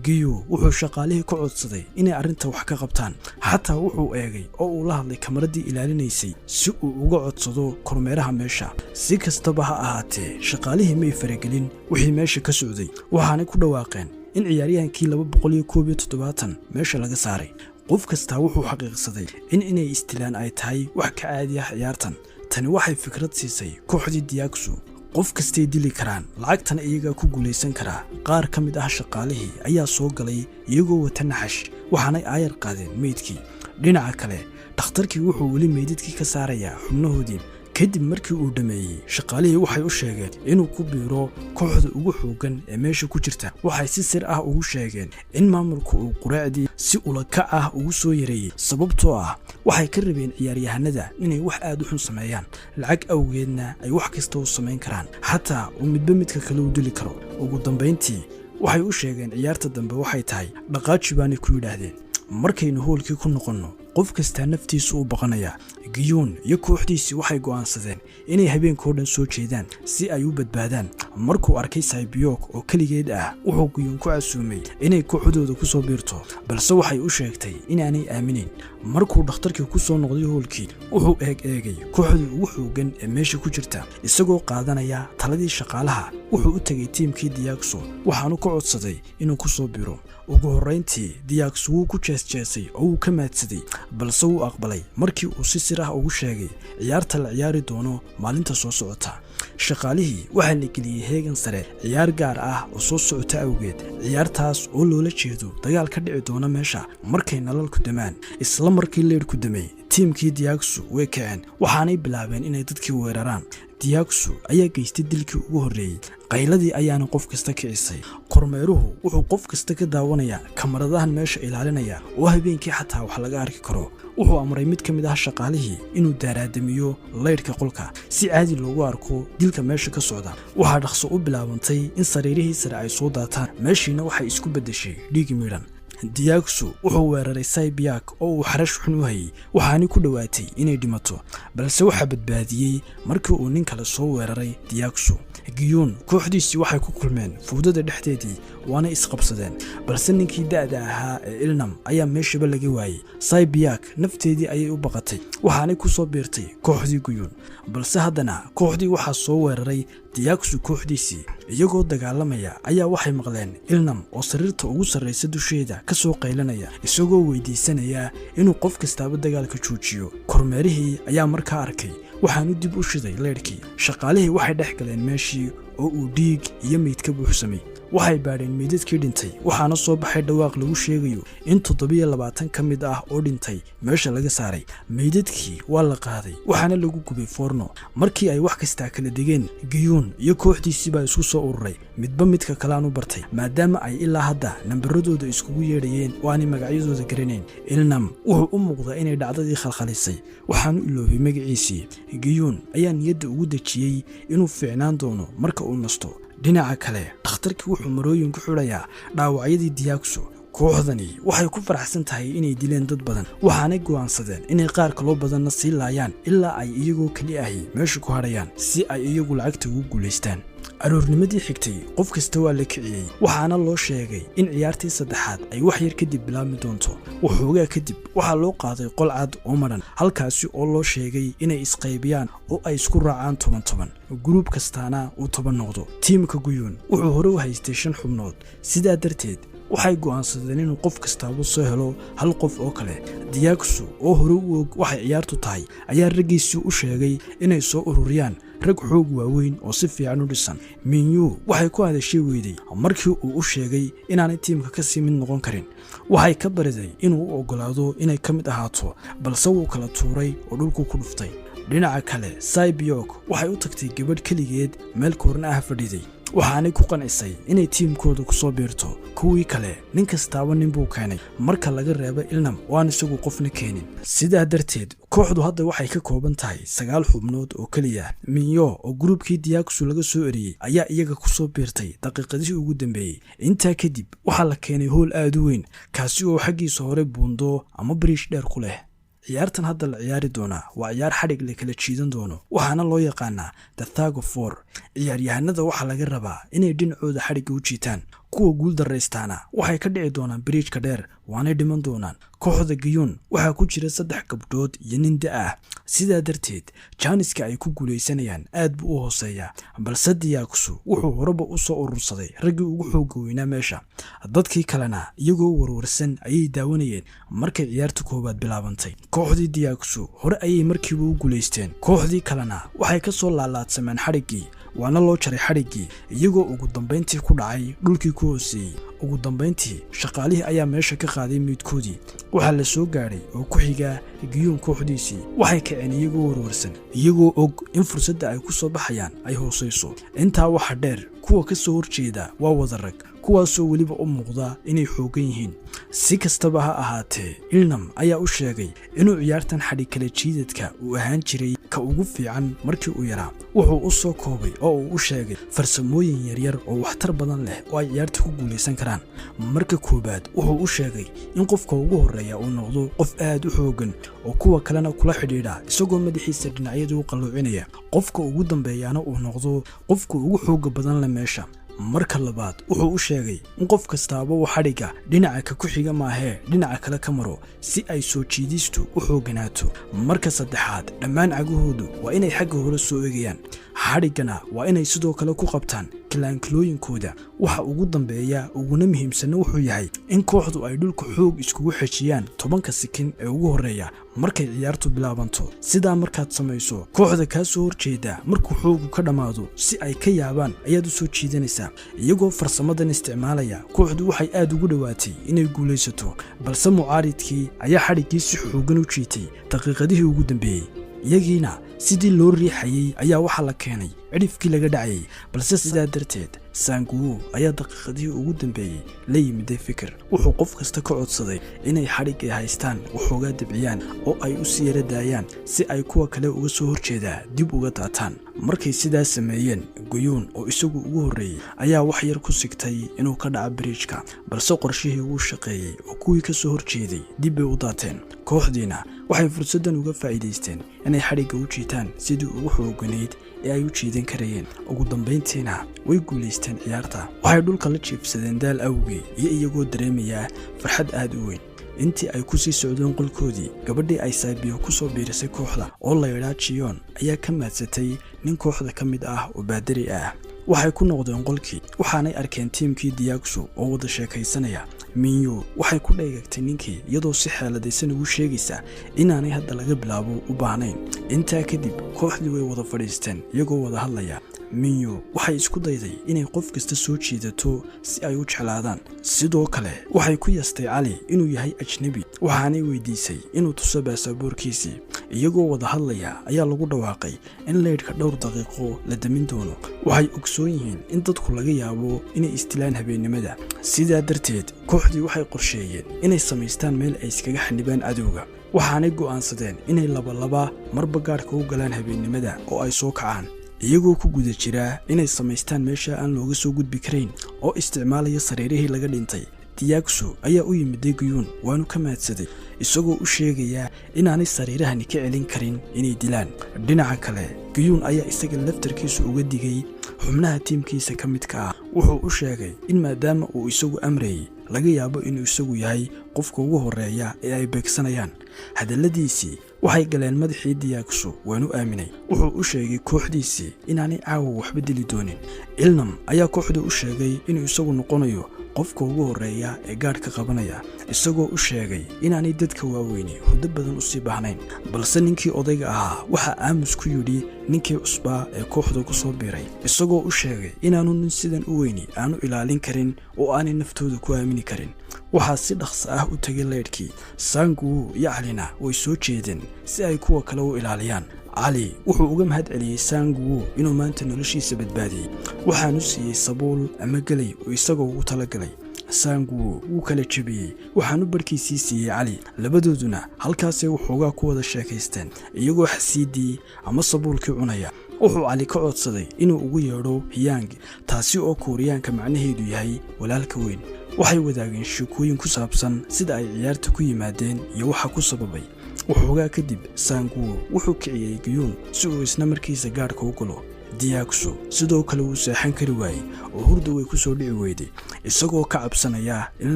Giyu wuxuu shaqaalihii ka codsaday inay arrinta wax ka qabtaan. Xataa wuxuu eegay oo uu la hadlay kamaradii ilaalinaysay si uu uga codsado kormeeraha meesha. Si kastaba ha ahaatee, shaqaalihii may faragelin wixii meesha ka socday, waxaanay ku dhawaaqeen in ciyaaryahankii 271 meesha laga saaray. Qof kastaa wuxuu xaqiiqsaday in inay istilaan ay tahay wax ka caadi ah ciyaartan. Tani waxay fikrad siisay kooxdii Diyaagsu: qof kastay dili karaan, lacagtana iyagaa ku guulaysan karaa. Qaar ka mid ah shaqaalihii ayaa soo galay iyagoo wata naxash, waxaanay aayar qaadeen meydkii. Dhinaca kale, dhakhtarkii wuxuu weli meydadkii ka saarayaa xubnahoodii. Kadib markii uu dhammeeyey, shaqaalihii waxay u sheegeen inuu ku biiro kooxda ugu xooggan ee meesha ku jirta. Waxay si sir ah ugu sheegeen in maamulku uu quraacdii si ulakac ah ugu soo yareeyey, sababtoo ah waxay ka rabeen ciyaaryahanada inay wax aad u xun sameeyaan, lacag awgeedna ay wax kasta u samayn karaan, xataa uu midba midka kale u dili karo. Ugu dambayntii waxay u sheegeen ciyaarta dambe waxay tahay. Dhaqaaji, baanay ku yidhaahdeen. Markaynu hoolkii ku noqonno, qof kastaa naftiisu u baqanaya. Giyuun iyo kooxdiisii waxay go'aansadeen inay habeenkao dhan soo jeedaan si ay u badbaadaan. Markuu arkay Saybiyok oo keligeed ah, wuxuu Giyuun ku casuumay inay kooxdooda ku soo biirto, balse waxay u sheegtay inaanay aaminayn. Markuu dhakhtarkii ku soo noqday hoolkii, wuxuu eeg eegay kooxdii ugu xooggan ee meesha ku jirta. Isagoo qaadanaya taladii shaqaalaha, wuxuu u tegay tiimkii Diyaagso, waxaanu ka codsaday inuu ku soo biro. Ugu horrayntii Diyaagso wuu ku jeesjeesay oo wuu ka maadsaday, balse wuu aqbalay markii uu si sir ah ugu sheegay ciyaarta la ciyaari doono maalinta soo socota. Shaqaalihii waxaa la geliyey heegan sare ciyaar gaar ah oo soo socota awgeed, ciyaartaas oo loola jeedo dagaal ka dhici doona meesha markay nalalku damaan. Isla markii leydhku damay, tiimkii Diyaagsu way kaceen, waxaanay bilaabeen inay dadkii weeraraan. Diyaagsu ayaa geystay dilkii ugu horreeyey, qayladii ayaana qof kasta kicisay. Kormeeruhu wuxuu qof kasta ka daawanayaa kamaradahan meesha ilaalinaya oo habeenkii xataa wax laga arki karo. Wuxuu amray mid ka mid ah shaqaalihii inuu daaraadamiyo laydhka qolka si caadi loogu arko dilka meesha ka socda. Waxaa dhaqso u bilaabantay in sariirihii sare ay soo daataan, meeshiina waxay isku beddeshay dhiig midhan. Diyaagsu wuxuu weeraray Saybiyak oo uu xarash xun u hayay, waxaanay ku dhowaatay inay dhimato, balse waxaa badbaadiyey markii uu nin kale soo weeraray Diyaagsu. Giyuun kooxdiisii waxay ku kulmeen fuudada dhexdeedii, waana isqabsadeen, balse ninkii da'da ahaa ee Ilnam ayaa meeshaba laga waayey. Saybiyak nafteedii ayay u baqatay, waxaanay ku soo biirtay kooxdii Guyuun, balse haddana kooxdii waxaa soo weeraray Diyaagsu kooxdiisii. Iyagoo dagaalamaya ayaa waxay maqleen Ilnam oo sariirta ugu sarraysa dusheeda ka soo qaylanaya, isagoo weydiisanaya inuu qof kastaaba dagaalka joojiyo. Kormeerihii ayaa markaa arkay, waxaanu dib u shiday leydhkii. Shaqaalihii waxay dhex galeen meeshii oo uu dhiig iyo meyd ka buuxsamay. Waxay baadheen meydadkii dhintay, waxaana soo baxay dhawaaq lagu sheegayo in 27 ka mid ah oo dhintay meesha laga saaray. Meydadkii waa la qaaday, waxaana lagu gubay foorno. Markii ay wax kastaa kala degeen, Giyuun iyo kooxdiisii baa isku soo ururay, midba midka kalean u bartay, maadaama ay ilaa hadda nambaradooda iskugu yeedhayeen oo aanay magacyadooda garanayn. Ilnam wuxuu u muuqdaa inay dhacdadii khalkhalisay, waxaanu iloobay magaciisii. Giyuun ayaa niyadda ugu dejiyey inuu fiicnaan doono marka uu nasto. Dhinaca kale, dhakhtarkii wuxuu marooyin ku xidhayaa dhaawacyadii Diyaagso. Kooxdani waxay ku faraxsan tahay inay dileen dad badan, waxaanay go'aansadeen inay qaar kaloo badanna sii laayaan ilaa ay iyagoo keli ahi meesha ku hadhayaan, si ay iyagu lacagta ugu guulaystaan. Aroornimadii xigtay qof kasta waa la kiciyey, waxaana loo sheegay in ciyaartii saddexaad ay wax yar kadib bilaabmi doonto. Waxoogaa kadib waxaa loo qaaday qol cad oo madhan, halkaasi oo loo sheegay inay isqaybiyaan oo ay isku raacaan 10 10, guruub kastaana uu 10 noqdo. Tiimka Guyuun wuxuu hore u haystay shan xubnood, sidaa darteed waxay go'aansadeen inuu qof kastaaba soo helo hal qof oo kale. Diyaagsu oo hore u og waxay ciyaartu tahay ayaa raggiisii u sheegay inay soo ururiyaan Rag xoog waaweyn oo si fiican u dhisan. Minyu waxay ku hadashay weyday markii uu u sheegay inaanay tiimka kasii mid noqon karin. Waxay ka bariday inuu u oggolaado inay ka mid ahaato, balse wuu kala tuuray oo dhulku ku dhuftay. Dhinaca kale, Saibiyok waxay u tagtay gabadh keligeed meel koorna ah fadhiday, waxaanay ku qancisay inay tiimkooda ku soo biirto. Kuwii kale nin kastaaba nin buu keenay, marka laga reebo Ilnam oo aan isagu qofna keenin. Sidaa darteed kooxdu hadda waxay ka kooban tahay 9 xubnood oo keliya. Minyo oo gruubkii Diyaaksu laga soo eriyey ayaa iyaga ku soo biirtay daqiiqadihii ugu dambeeyey. Intaa kadib waxaa la keenay hool aad u weyn, kaasi oo xaggiisa hore buundo ama biriish dheer ku leh. Ciyaartan hadda la ciyaari doonaa waa ciyaar xadhig la kala jiidan doono, waxaana loo yaqaanaa The Tug of War. Ciyaaryahanada waxaa laga rabaa inay dhinacooda xadhigga u jiitaan. Kuwa guul daraystaana waxay ka dhici doonaan biriijka dheer, waanay dhiman doonaan. Kooxda Gayuun waxaa ku jira saddex gabdhood iyo nin da ah, sidaa darteed jaaniska ay ku guulaysanayaan aad buu u hooseeyaa. Balse Diyaaksu wuxuu horeba u soo urursaday raggii ugu xoogga weynaa meesha. Dadkii kalena iyagoo warwarsan ayay daawanayeen. Markay ciyaarta koowaad bilaabantay, kooxdii Diyaaksu hore ayay markiiba u guulaysteen. Kooxdii kalena waxay ka soo laalaadsameen xadhiggii, waana loo jaray xadhiggii, iyagoo ugu dambayntii ku dhacay dhulkii ku hooseeyey. Ugu dambayntii shaqaalihii ayaa meesha ka qaaday meydkoodii. Waxaa la soo gaadhay oo ku xiga Giyuun kooxdiisii. Waxay kaceen iyagoo warwarsan, iyagoo og in fursadda ay ku soo baxayaan ay hoosayso. Intaa waxa dheer, kuwa ka soo horjeeda waa wada rag, kuwaasoo weliba u muuqda inay xooggan yihiin. Si kastaba ha ahaatee, Ilnam ayaa u sheegay inuu ciyaartan xadhig kala jiidadka uu ahaan jiray ka ugu fiican markii uu yaraa. Wuxuu u soo koobay oo uu u sheegay farsamooyin yaryar oo waxtar badan leh oo ay ciyaarta ku guulaysan karaan. Marka koowaad, wuxuu u sheegay in qofka ugu horreeya uu noqdo qof aad u xooggan oo kuwa kalena kula xidhiidha, isagoo madaxiisa dhinacyada u qalluucinaya. Qofka ugu dambeeyaana uu noqdo qofka ugu xoogga badan leh meesha. Marka labaad, wuxuu u sheegay in qof kastaaba uu xadhigga dhinaca ka ku xiga maahee dhinaca kale ka maro, si ay soo jiidistu u xoogganaato. Marka saddexaad, dhammaan cagahoodu waa inay xagga hore soo eegayaan, xadhiggana waa inay sidoo kale ku qabtaan kilaankilooyinkooda. Waxa ugu dambeeya uguna muhiimsanna wuxuu yahay in kooxdu ay dhulka xoog iskugu xejiyaan 10-ka sikin ee ugu horreeya markay ciyaartu bilaabanto. Sidaa markaad samayso, kooxda kaa soo horjeeda markuu xoogu ka dhammaado, si ay ka yaabaan ayaad u soo jiidanaysaa. Iyagoo farsamadan isticmaalaya, kooxdu waxay aad ugu dhowaatay inay guulaysato, balse mucaaridkii ayaa xadhiggii si xooggan u jiitay daqiiqadihii ugu dambeeyey. Iyagiina sidii loo riixayey ayaa waxaa la keenay cidhifkii laga dhacayay. Balse sidaa darteed Sanguwo ayaa daqiiqadihii ugu dambeeyey la yimiday fikir. Wuxuu qof kasta ka codsaday inay xadhig ay haystaan waxoogaa dibciyaan oo ay u sii yara daayaan, si ay kuwa kale uga soo horjeedaa dib uga daataan. Markay sidaas sameeyeen, Guyuun oo isagu ugu horreeyey ayaa wax yar ku sigtay inuu ka dhaco biriijka, balse qorshihii wuu shaqeeyey oo kuwii ka soo horjeeday dib bay u daateen. Kooxdiina waxay fursaddan uga faa'iidaysteen inay xadhigga u jiitaan sidii ugu xooganayd ee ay u jiidan karayeen. Ugu dambayntiina way guulaysteen ciyaarta. Waxay dhulka la jiifsadeen daal awgii iyo iyagoo dareemayaa farxad aad u weyn. Intii ay ku sii socdeen qolkoodii, gabadhii ay Saabiyo ku soo biirisay kooxda oo la yidhaa Jiyoon ayaa ka maadsatay nin kooxda ka mid ah oo baadari ah. Waxay ku noqdeen qolkii, waxaanay arkeen tiimkii Diyaagsu oo wada sheekaysanaya. Minyo waxay ku dheegagtay ninkii, iyadoo si xeeladaysan ugu sheegaysa inaanay hadda laga bilaabo u baahnayn. Intaa kadib kooxdii way wada fadhiisteen iyagoo wada hadlaya. Minyo waxay isku dayday inay qof kasta soo jiidato si ay u jeclaadaan. Sidoo kale waxay ku yastay Cali inuu yahay ajnebi, waxaanay weydiisay inuu tuso baasaboorkiisii. Iyagoo wada hadlaya ayaa lagu dhawaaqay in leydhka dhowr daqiiqo la damin doono. Waxay ogsoon yihiin in dadku laga yaabo inay istilaan habeennimada, sidaa darteed kooxdii waxay qorsheeyeen inay samaystaan meel ay iskaga xanibaan cadowga. Waxaanay go'aansadeen inay labalaba marba gaadhka u galaan habeennimada oo ay soo kacaan. Iyagoo ku guda jiraa inay samaystaan meesha aan looga soo gudbi karayn oo isticmaalaya sariirihii laga dhintay, Diyaagsu ayaa u yimiday Guyuun, waanu ka mahadsaday, isagoo u sheegayaa inaanay sariirahani ka celin karin inay dilaan. Dhinaca kale, Guyuun ayaa isaga laftarkiisu uga digay xubnaha tiimkiisa ka midka ah. Wuxuu u sheegay in maadaama uu isagu amrayay, laga yaabo inuu isagu yahay qofka ugu horreeya ee ay beegsanayaan. Hadalladiisii waxay galeen madaxii Diyaagsu, waanu aaminay. Wuxuu u sheegay kooxdiisii inaanay caawa waxba dili doonin. Ilnam ayaa kooxda u sheegay inuu isagu noqonayo Qofka ugu horreeya ee gaadhka qabanaya, isagoo u sheegay inaanay dadka waaweyni hurdo badan usii baahnayn. Balse ninkii odayga ahaa waxaa aamus ku yidhi ninkii cusbaa ee kooxda ku soo biiray, isagoo u sheegay inaanu nin sidan u weyni aanu ilaalin karin oo aanay naftooda ku aamini karin. Waxaa si dhaqso ah u tegay leydhkii. Sanguwu iyo Calina way soo jeedeen si ay kuwa kale u ilaaliyaan. Cali wuxuu uga mahad celiyey Sanguwu inuu maanta noloshiisa badbaadiyey, waxaanu siiyey sabuul ama gelay oo isagoo ugu talagalay. Sanguwu wuu kala jebiyey, waxaanu barhkiisii siiyey Cali. Labadooduna halkaasay waxoogaa ku wada sheekaysteen, iyagoo xasiidii ama sabuulkii cunaya. Wuxuu Cali ka codsaday inuu ugu yeedho Hyung, taasi oo Kuuriyaanka macnaheedu yahay walaalka weyn. Waxay wadaageen sheekooyin ku saabsan sida ay ciyaarta ku yimaadeen iyo waxa ku sababay. Waxoogaa kadib Sanguwo wuxuu kiciyey Giyuun si uu isna markiisa gaadhka u galo. Diyaagso sidoo kale wuu seexan kari waayey oo hurda way ku soo dhici weyday, isagoo ka cabsanaya in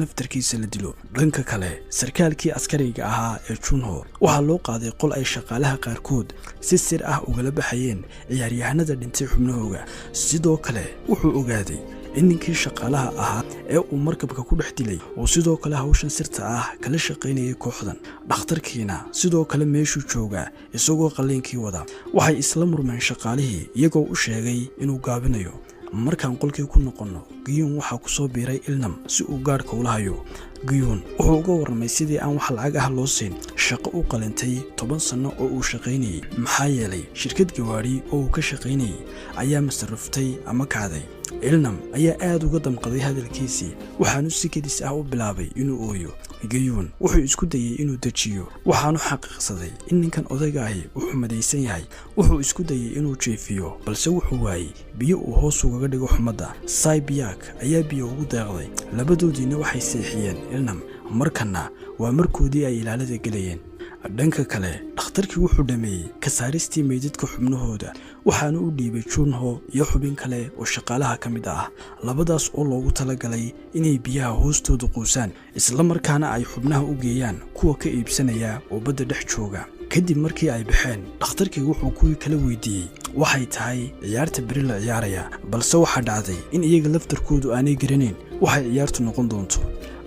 laftarkiisa la dilo. Dhanka kale, sarkaalkii askariga ahaa ee Junho waxaa loo qaaday qol ay shaqaalaha qaarkood si sir ah ugala baxayeen ciyaaryahanada dhintay xubnahooga. Sidoo kale wuxuu ogaaday in ninkii shaqaalaha ahaa ee uu markabka ku dhex dilay uu sidoo kale hawshan sirta ah kala shaqaynayay kooxdan. Dhakhtarkiina sidoo kale meeshuu joogaa, isagoo qalliinkii wada. Waxay isla murmeen shaqaalihii, iyagoo u sheegay inuu gaabinayo. Markaan qolkii ku noqonno, Giyuun waxaa ku soo biiray Ilnam si uu gaadhka ula hayo. Giyuun wuxuu uga warramay sidii aan wax lacag ah loo siin shaqo u qalintay 10 sanno oo uu shaqaynayey, maxaa yeelay shirkad gawaadhi oo uu ka shaqaynayey ayaa masaruftay ama kacday. Ilnam ayaa aad uga damqaday hadalkiisii, waxaanu si kedis ah u bilaabay inuu ooyo. Gayuun wuxuu isku dayey inuu dejiyo, waxaanu xaqiiqsaday in ninkan odayga ahi uu xumadaysan yahay. Wuxuu isku dayey inuu jeefiyo, balse wuxuu waayey biyo uu hoos ugaga dhigo xumadda. Saibiyak ayaa biyo ugu deeqday, labadoodiina waxay seexiyeen Ilnam. Markanna waa markoodii ay ilaalada gelayeen. Dhanka kale, dhakhtarkii wuxuu dhameeyey ka saaristii meydadka xubnahooda, waxaanu u dhiibay Junho iyo xubin kale oo shaqaalaha ka mid ah, labadaas oo loogu talagalay inay biyaha hoostooda quusaan, isla markaana ay xubnaha u geeyaan kuwa ka iibsanaya oo badda dhex jooga. Kadib markii ay baxeen, dhakhtarkii wuxuu kuwii kala weydiiyey waxay tahay ciyaarta beri la ciyaaraya, balse waxaa dhacday in iyaga laftarkoodu aanay garanayn waxay ciyaartu noqon doonto.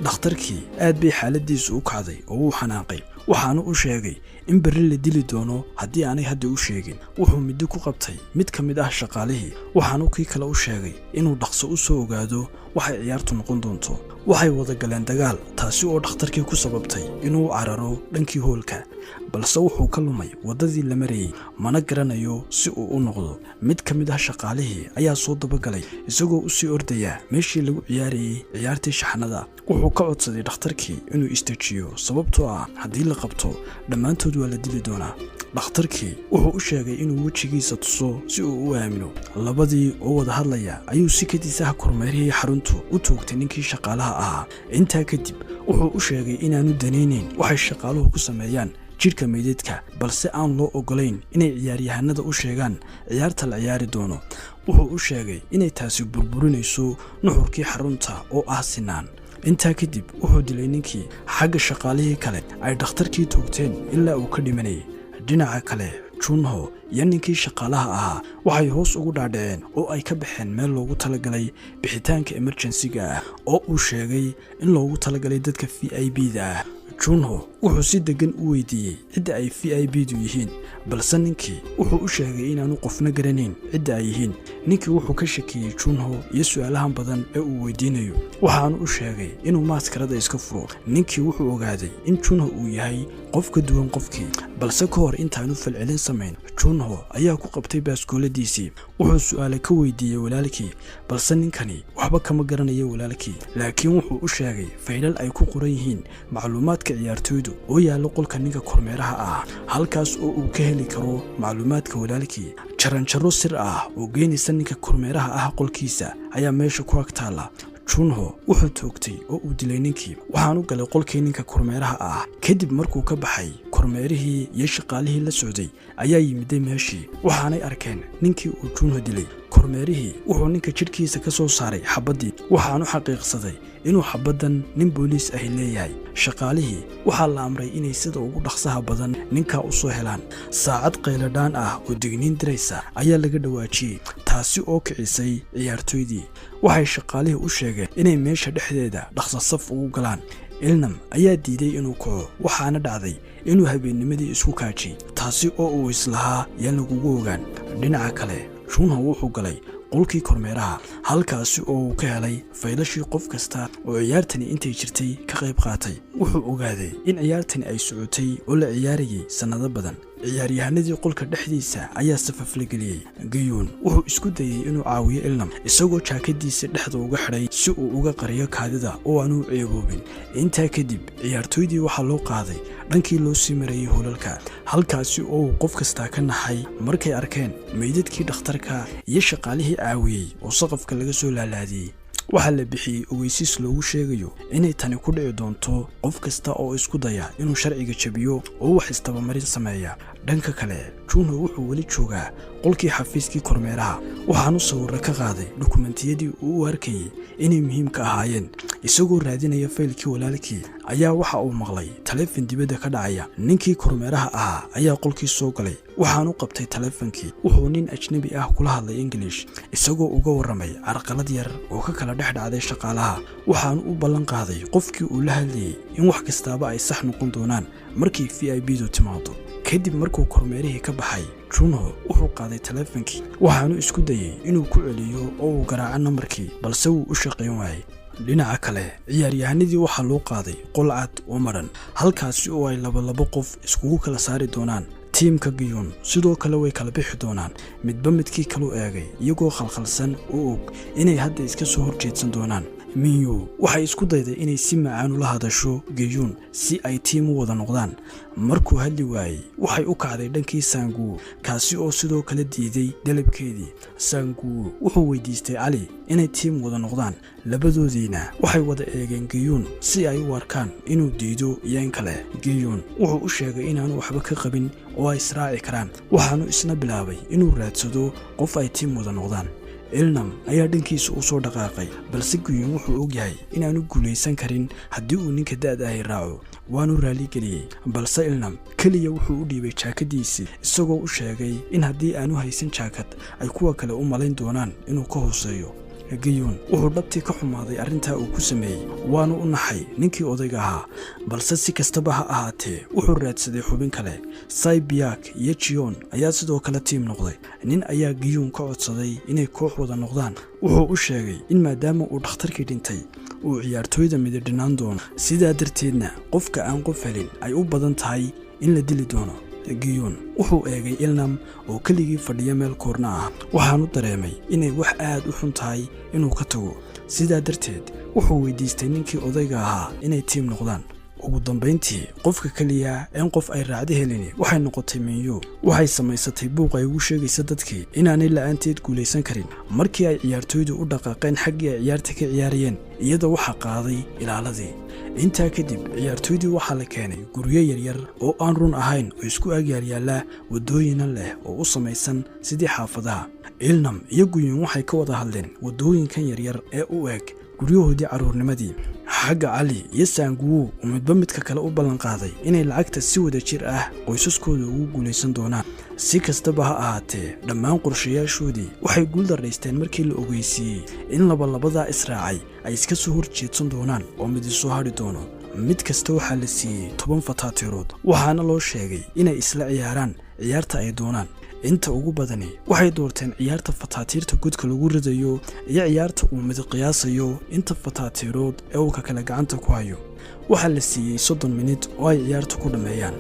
Dhakhtarkii aad bay xaaladiisu u kacday oo wuu xanaaqay, waxaanu u sheegay in berri la dili doono haddii aanay hadda u sheegin. Wuxuu middo ku qabtay mid ka mid ah shaqaalihii, waxaanu kii kale u sheegay inuu dhaqso u soo ogaado waxay ciyaartu noqon doonto. Waxay wada galeen dagaal, taasi oo dhakhtarkii ku sababtay inuu cararo dhankii hoolka, balse wuxuu ka lumay waddadii la marayey, mana garanayo si uu u noqdo. Mid ka mid ah shaqaalihii ayaa soo dabagalay, isagoo u sii ordaya meeshii lagu ciyaarayey ciyaartii shaxnada. Wuxuu ka codsaday dhakhtarkii inuu istajiyo, sababtoo ah haddii la qabto dhammaantood waa la dili doonaa. Dhakhtarkii wuxuu u sheegay inuu wejigiisa tuso si uu u aamino. Labadii oo wada hadlaya ayuu si kadis ah kormeerihii xaruntu u toogtay ninkii shaqaalaha ahaa. Intaa kadib wuxuu u sheegay inaanu danaynayn waxay shaqaaluhu ku sameeyaan jidhka meydadka, balse aan loo ogolayn inay ciyaaryahanada u sheegaan ciyaarta la ciyaari doono. Wuxuu u sheegay inay taasi burburinayso nuxurkii xarunta oo ah sinaan. Intaa kadib wuxuu dilay ninkii, xagga shaqaalihii kale ay dhakhtarkii toogteen ilaa uu ka dhimanayay. Dhinaca kale, Junho iyo ninkii shaqaalaha ahaa waxay hoos ugu dhaadhaceen oo ay ka baxeen meel loogu talagalay bixitaanka emergency-ga ah, oo uu sheegay in loogu talagalay dadka VIP da ah. Junho wuxuu si deggan u weydiiyey cidda ay VIP du yihiin, balse ninkii wuxuu u sheegay inaanu qofna garanayn cidda ay yihiin. Ninkii wuxuu ka shakiyey Junho iyo su'aalahan badan ee uu weydiinayo, waxaanu u sheegay inuu maaskarada iska furo. Ninkii wuxuu ogaaday in Junho uu yahay qof ka duwan qofkii, balse ka hor intaanu falcelin samayn, Junho ayaa ku qabtay baaskooladiisii. Wuxuu su'aale ka weydiiyey walaalkii, balse ninkani waxba kama garanayo walaalkii, laakiin wuxuu u sheegay faylal ay ku qoran yihiin macluumaadka ciyaartoydu oo yaallo qolka ninka kormeeraha ah, halkaas oo uu ka heli karo macluumaadka walaalkii. Jaranjaro sir ah oo geynaysa ninka kormeeraha ah qolkiisa ayaa meesha ku ag taalla. Junho wuxuu toogtay oo uu dilay ninkii, waxaanu galay qolkii ninka kormeeraha ah. Kadib markuu ka baxay, kormeerihii iyo shaqaalihii la socday ayaa yimiday meeshii, waxaanay arkeen ninkii uu Junho dilay. Kormeerihii wuxuu ninka jidhkiisa ka soo saaray xabaddii, waxaanu xaqiiqsaday inuu xabaddan nin booliis ahi leeyahay. Shaqaalihii waxaa la amray inay sida ugu dhaqsaha badan ninkaa u soo helaan. Saacad qayladhaan ah oo digniin diraysa ayaa laga dhawaajiyey, taasi oo kicisay ciyaartoydii. Waxay shaqaalihii u sheegeen inay meesha dhexdeeda dhaqso saf ugu galaan. Ilnam ayaa diiday inuu kaco, waxaana dhacday inuu habeennimadii isku kaajiyey, taasi oo uu islahaa yaan lagugu ogaan. Dhinaca kale, Junho wuxuu galay qolkii kormeeraha, halkaasi oo uu ka helay faylashii qof kasta oo ciyaartani intay jirtay ka qayb qaatay. Wuxuu ogaaday in ciyaartani ay socotay oo la ciyaarayay sannado badan. Ciyaaryahanadii qolka dhexdiisa ayaa safaf la geliyey. Gayuun wuxuu isku dayey inuu caawiyo Ilnam, isagoo jaakadiisa dhexda uga xidhay si uu uga qariyo kaadida oo aanu ceeboobin. Intaa kadib ciyaartooydii waxaa loo qaaday dhankii loo sii marayay hoolalka, halkaasi oo uu qof kastaa ka naxay markay arkeen meydadkii dhakhtarka iyo shaqaalihii caawiyey oo saqafka laga soo laalaadiyey. Waxaa la bixiyey ogeysiis loogu sheegayo inay tani ku dhici doonto qof kasta oo isku daya inuu sharciga jabiyo oo wax istabamarin sameeya. Dhanka kale, Junho wuxuu weli joogaa qolkii xafiiskii kormeeraha, waxaanu sawirro ka qaaday dukumentiyadii uu u arkayey inay muhiimka ahaayeen. Isagoo raadinaya faylkii walaalkii ayaa waxa uu maqlay taleefon dibadda ka dhacaya. Ninkii kormeeraha ahaa ayaa qolkii soo galay, waxaanu qabtay taleefonkii. Wuxuu nin ajnebi ah kula hadlay Ingilish, isagoo uga warramay carqalad yar oo ka kala dhex dhacday shaqaalaha. Waxaanu u ballan qaaday qofkii uu la hadlayey in wax kastaaba ay sax noqon doonaan markii VIP du timaado. Kadib markuu kormeerihii ka baxay, Junho wuxuu qaaday taleefonkii, waxaanu isku dayey inuu ku celiyo oo uu garaaco nambarkii, balse wuu u shaqayn waayey. Dhinaca kale, ciyaaryahanadii waxaa loo qaaday qol cad oo madhan, halkaasi oo ay labalabo qof iskugu kala saari doonaan. Tiimka Giyuun sidoo kale way kala bixi doonaan. Midba midkii kalu eegay iyagoo khalkhalsan oo og inay hadda iska soo horjeedsan doonaan. Minyu waxay isku dayday inay si macaan ula hadasho Giyuun si ay tiim u wada noqdaan. Markuu hadli waayey, waxay u kacday dhankii Sanguwo, kaasi oo sidoo kale diiday dalabkeedii. Sanguwo wuxuu weydiistay Cali inay tiim wada noqdaan. Labadoodiina waxay wada eegeen Giyuun si ay u arkaan inuu diido iyo in kale. Giyuun wuxuu u sheegay inaanu waxba ka qabin oo ay israaci karaan, waxaanu isna bilaabay inuu raadsado qof ay tiim wada noqdaan. Ilnam ayaa dhankiisa u soo dhaqaaqay, balse Guyun wuxuu og yahay inaanu guulaysan karin haddii uu ninka da'da ahi raaco, waanu raaligeliyey. Balse Ilnam keliya wuxuu u dhiibay jaakadiisii, isagoo u sheegay in haddii aanu haysan jaakad ay kuwa kale u malayn doonaan inuu ka hooseeyo. Giyuun wuxuu dhabtii ka xumaaday arrintaa uu ku sameeyey, waanu u naxay ninkii odayga ahaa, balse si kastaba ha ahaatee wuxuu raadsaday xubin kale. Saybiyak iyo Jiyon ayaa sidoo kale tiim noqday. Nin ayaa Giyuun ka codsaday inay koox wada noqdaan. Wuxuu u sheegay in maadaama uu dhakhtarkii dhintay uu ciyaartooyda mididhinaan doono, sidaa darteedna qofka aan qof helin ay u badan tahay in la dili doono. Giyuun wuxuu eegay Ilnam oo keligii fadhiya meel koorna ah, waxaanu dareemay inay wax aad u xun tahay inuu ka tago. Sidaa darteed wuxuu weydiistay ninkii odayga ahaa inay tiim noqdaan. Ugu dambayntii, qofka keliya in qof ay raacdo helini waxay noqotay Minyu. Waxay samaysatay buuq ay ugu sheegaysa dadkii inaanay la'aanteed guulaysan karin. Markii ay ciyaartooydu u dhaqaaqeen xaggii ay ciyaarta ka ciyaarayeen, iyada waxaa qaaday ilaaladii. Intaa kadib ciyaartooydii waxaa la keenay guryo yaryar oo aan run ahayn oo isku agyaalyaalla waddooyina leh oo u samaysan sidii xaafadaha. Ilnam iyo Guyun waxay ka wada hadleen waddooyinkan yaryar ee u eg guryahoodii carruurnimadii, xagga Cali iyo Saanguwo uu midba midka kale u ballanqaaday inay lacagta si wada jir ah qoysaskooda ugu guulaysan doonaan. Si kastaba ha ahaatee, dhammaan qorshayaashoodii waxay guul darraysteen markii la ogeysiiyey in labalabadaa israacay ay iska soo horjeedsan doonaan oo mid isoo hadhi doono. Mid kasta waxaa la siiyey 10 fataatiirood, waxaana loo sheegay inay isla ciyaaraan ciyaarta ay doonaan. Inta ugu badani waxay doorteen ciyaarta fataatiirta godka lagu ridayo iyo ciyaarta uu mid qiyaasayo inta fataatiirood ee uu ka kale gacanta ku hayo. Waxaa la siiyey 30 minid oo ay ciyaarta ku dhammeeyaan.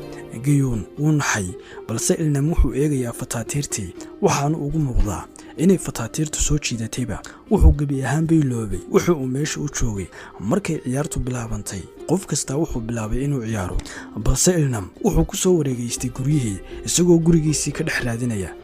Giyuun wuu naxay, balse Ilnam wuxuu eegayaa fataatiirtii, waxaanu ugu muuqdaa inay fataatiirtu soo jiidatayba. Wuxuu gebi ahaan iloobay wuxuu uu meesha u joogay. Markay ciyaartu bilaabantay, qof kastaa wuxuu bilaabay inuu ciyaaro, balse Ilnam wuxuu ku soo wareegaystay guryihii, isagoo gurigiisii ka dhex raadinaya.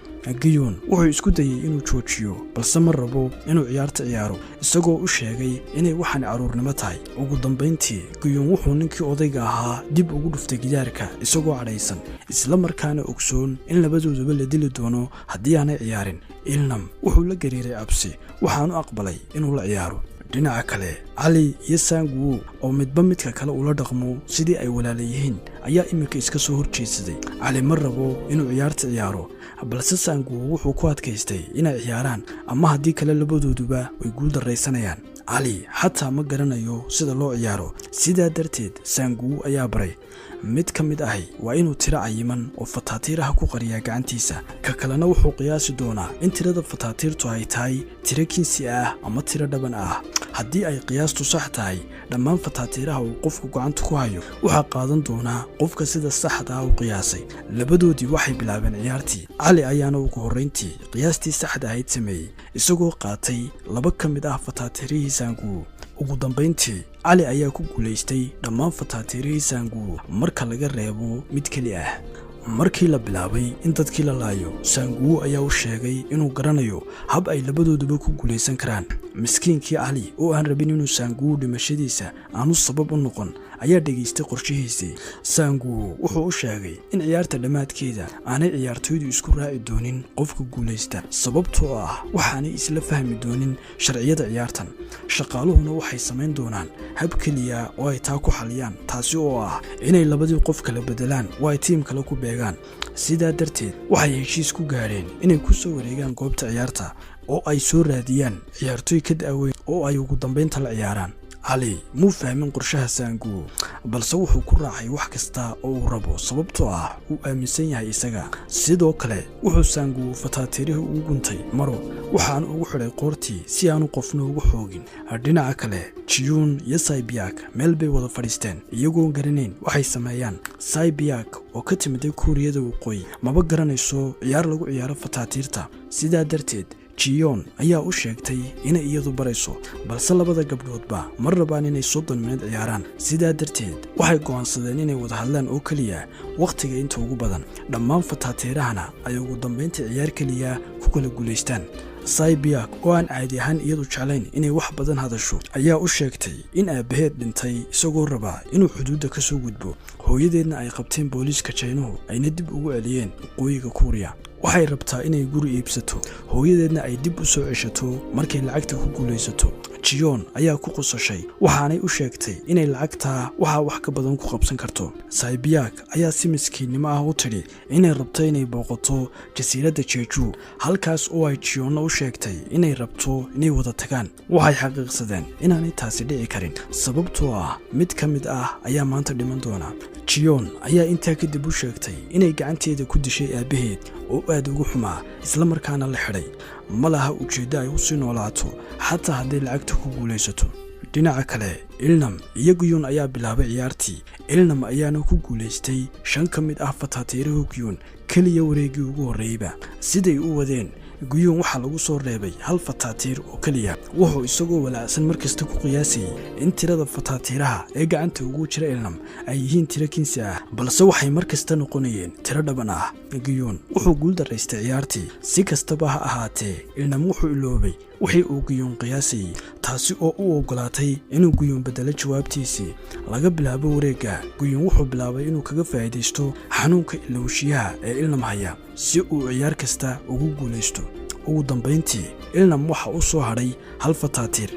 Giyuun wuxuu isku dayey inuu joojiyo, balse ma rabo inuu ciyaarta ciyaaro, isagoo u sheegay inay waxaan carruurnimo tahay. Ugu dambayntii Giyuun wuxuu ninkii odayga ahaa dib ugu dhuftay gidaarka, isagoo cadhaysan, isla markaana ogsoon in labadooduba la dili doono haddii aanay ciyaarin. Ilnam wuxuu la gariiray cabsi, waxaanu aqbalay inuu la ciyaaro. Dhinaca kale, Cali iyo Sanguwo oo midba midka kale ula dhaqmo sidii ay walaala yihiin ayaa iminka iska soo horjeedsaday. Cali ma rabo inuu ciyaarta ciyaaro, balse Sanguwo wuxuu ku adkaystay inay ciyaaraan ama haddii kale labadooduba way guul darraysanayaan. Cali xataa ma garanayo sida loo ciyaaro, sidaa darteed Sanguwo ayaa baray. Mid ka mid ahi waa inuu tiro cayiman oo fataatiiraha ku qariyaa gacantiisa, ka kalena wuxuu qiyaasi doonaa in tirada fataatiirtu ay tahay tiro kinsi ah ama tiro dhaban ah. Haddii ay qiyaastu sax tahay, dhammaan fataatiiraha uu qofku gacanta ku hayo waxaa qaadan doonaa qofka sida saxda ah u qiyaasay. Labadoodii waxay bilaabeen ciyaartii. Cali ayaana ugu horrayntii qiyaastii saxda ahayd sameeyey, isagoo qaatay laba ka mid ah fataatiirihii Sanguwo. Ugu dambayntii Cali ayaa ku guulaystay dhammaan fataatiirihii Sanguwo marka laga reebo mid keli ah. Markii la bilaabay in dadkii la laayo, Sanguwo ayaa u sheegay inuu garanayo hab ay labadooduba ku guulaysan karaan. Miskiinkii Cali oo aan rabin inuu Sanguwo dhimashadiisa aanu sabab u noqon ayaa dhegaystay qorshihiisii. Sanguwo wuxuu u sheegay in ciyaarta dhammaadkeeda aanay ciyaartoydu isku raaci doonin qofka guulaysta, sababtoo ah waxaanay isla fahmi doonin sharciyada ciyaartan. Shaqaaluhuna waxay samayn doonaan hab keliya oo ay taa ku xaliyaan, taasi oo ah inay labadii qof kala bedelaan oo ay tiim kale ku beegaan. Sidaa darteed waxay heshiis ku gaadheen inay ku soo wareegaan goobta ciyaarta oo ay soo raadiyaan ciyaartoy ka da'weyn oo ay ugu dambaynta la ciyaaraan. Cali muu fahmin qorshaha Sanguwo, balse wuxuu ku raacay wax kasta oo uu rabo, sababtoo ah uu aaminsan yahay isaga. Sidoo kale wuxuu Sanguwo fataatiirihii ugu guntay maro, waxaanu ugu xidhay qoortii si aanu qofna ugu xoogin. Dhinaca kale, Jiyuun iyo Saybiyak meel bay wada fadhiisteen iyagoon garanayn waxay sameeyaan. Saybiyak oo ka timiday Kuuriyada Waqooyi maba garanayso ciyaar lagu ciyaaro fataatiirta, sidaa darteed Jiyoon ayaa u sheegtay inay iyadu barayso, balse labada gabdhoodba ma rabaan inay 30 minid ciyaaraan. Sidaa darteed waxay go'aansadeen inay wada hadlaan oo keliya wakhtiga inta ugu badan, dhammaan fataatiirahana ay ugu dambaynta ciyaar keliya ku kala guulaystaan. Saybiyak oo aan caadi ahaan iyadu jeclayn inay wax badan hadasho ayaa u sheegtay in aabbaheed dhintay isagoo rabaa inuu xuduudda ka soo gudbo, hooyadeedna ay qabteen booliiska Jaynuhu ayna dib ugu celiyeen Waqooyiga Kuuriya. Waxay rabtaa inay guri iibsato, hooyadeedna ay dib u soo ceshato markay lacagta ku guulaysato. Jiyoon ayaa ku qosashay, waxaanay u sheegtay inay lacagtaa waxaa wax ka badan ku qabsan karto. Saybiyak ayaa si miskiinnimo ah u tidhi inay rabto inay booqato jasiiradda Jeju, halkaas oo ay Jiyoonna u sheegtay inay rabto inay wada tagaan. Waxay xaqiiqsadeen inaanay taasi dhici karin, sababtoo ah mid ka mid ah ayaa maanta dhiman doona. Jiyoon ayaa intaa kadib u sheegtay inay gacanteeda ku dishay aabbaheed oo aad ugu xumaa, isla markaana la xidhay. Ma laha ujeeddo ay u sii noolaato xataa hadday lacagta ku guulaysato. Dhinaca kale, Ilnam iyo Guyuun ayaa bilaabay ciyaartii. Ilnam ayaana ku guulaystay shan ka mid ah fataatiiraha Guyuun keliya wareeggii ugu horreeyeyba. Siday u wadeen, Guyuun waxaa lagu soo reebay hal fataatiir oo keliya. Wuxuu isagoo walaacsan markasta ku qiyaasayay in tirada fataatiiraha ee gacanta ugu jira Ilnam ay yihiin tiro kinsi ah, balse waxay mar kasta noqonayeen tiro dhaban ah. Guyuun wuxuu guul daraystay ciyaartii. Si kastaba ha ahaatee, Ilnam wuxuu iloobay wixii uu Guyuun qiyaasayey, taasi oo u oggolaatay inuu Guyuun bedelo jawaabtiisii. Laga bilaabo wareegga, Guyuun wuxuu bilaabay inuu kaga faa'iidaysto xanuunka ilowshiyaha ee Ilnam haya si uu ciyaar kasta ugu guulaysto. Ugu dambayntii Ilnam waxa u soo hadhay hal fataatiir,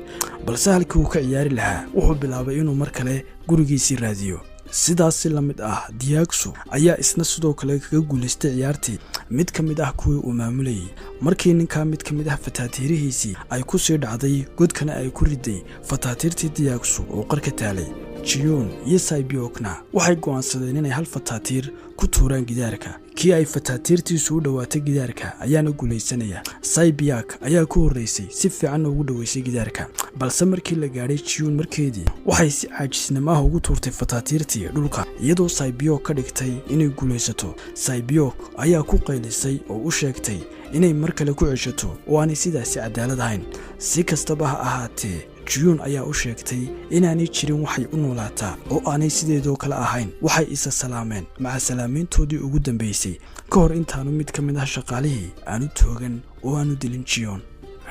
balse halkii uu ka ciyaari lahaa wuxuu bilaabay inuu mar kale gurigiisii raadiyo. Sidaas si la mid ah, Diyaagsu ayaa isna sidoo kale kaga guulaystay ciyaartii mid ka mid ah kuwii uu maamulayay, markii ninkaa mid ka mid ah fataatiirihiisii ay ku sii dhacday godkana ay ku riday fataatiirtii Diyaagsu oo qarka taalay. Jiyuun iyo Saybiokna waxay go'aansadeen inay hal fataatiir ku tuuraan gidaarka. Kii ay fataatiirtiisu u dhowaatay gidaarka ayaana guulaysanaya. Saybiyak ayaa ku horraysay, si fiicanna ugu dhoweysay gidaarka, balse markii la gaadhay Jiyuun markeedii, waxay si caajisnimo ah ugu tuurtay fataatiirtii dhulka, iyadoo Saybiyok ka dhigtay inay guulaysato. Saybiyok ayaa ku qaylisay oo u sheegtay inay mar kale ku ceshato oo aanay sidaasi cadaalad ahayn. Si kastaba ha ahaatee, Jiyuun ayaa u sheegtay inaanay jirin waxay u noolaataa oo aanay sideedoo kale ahayn. Waxay isa salaameen maca salaameyntoodii ugu dambaysay ka hor intaanu mid ka mid ah shaqaalihii aanu toogan oo aanu dilin Jiyoon.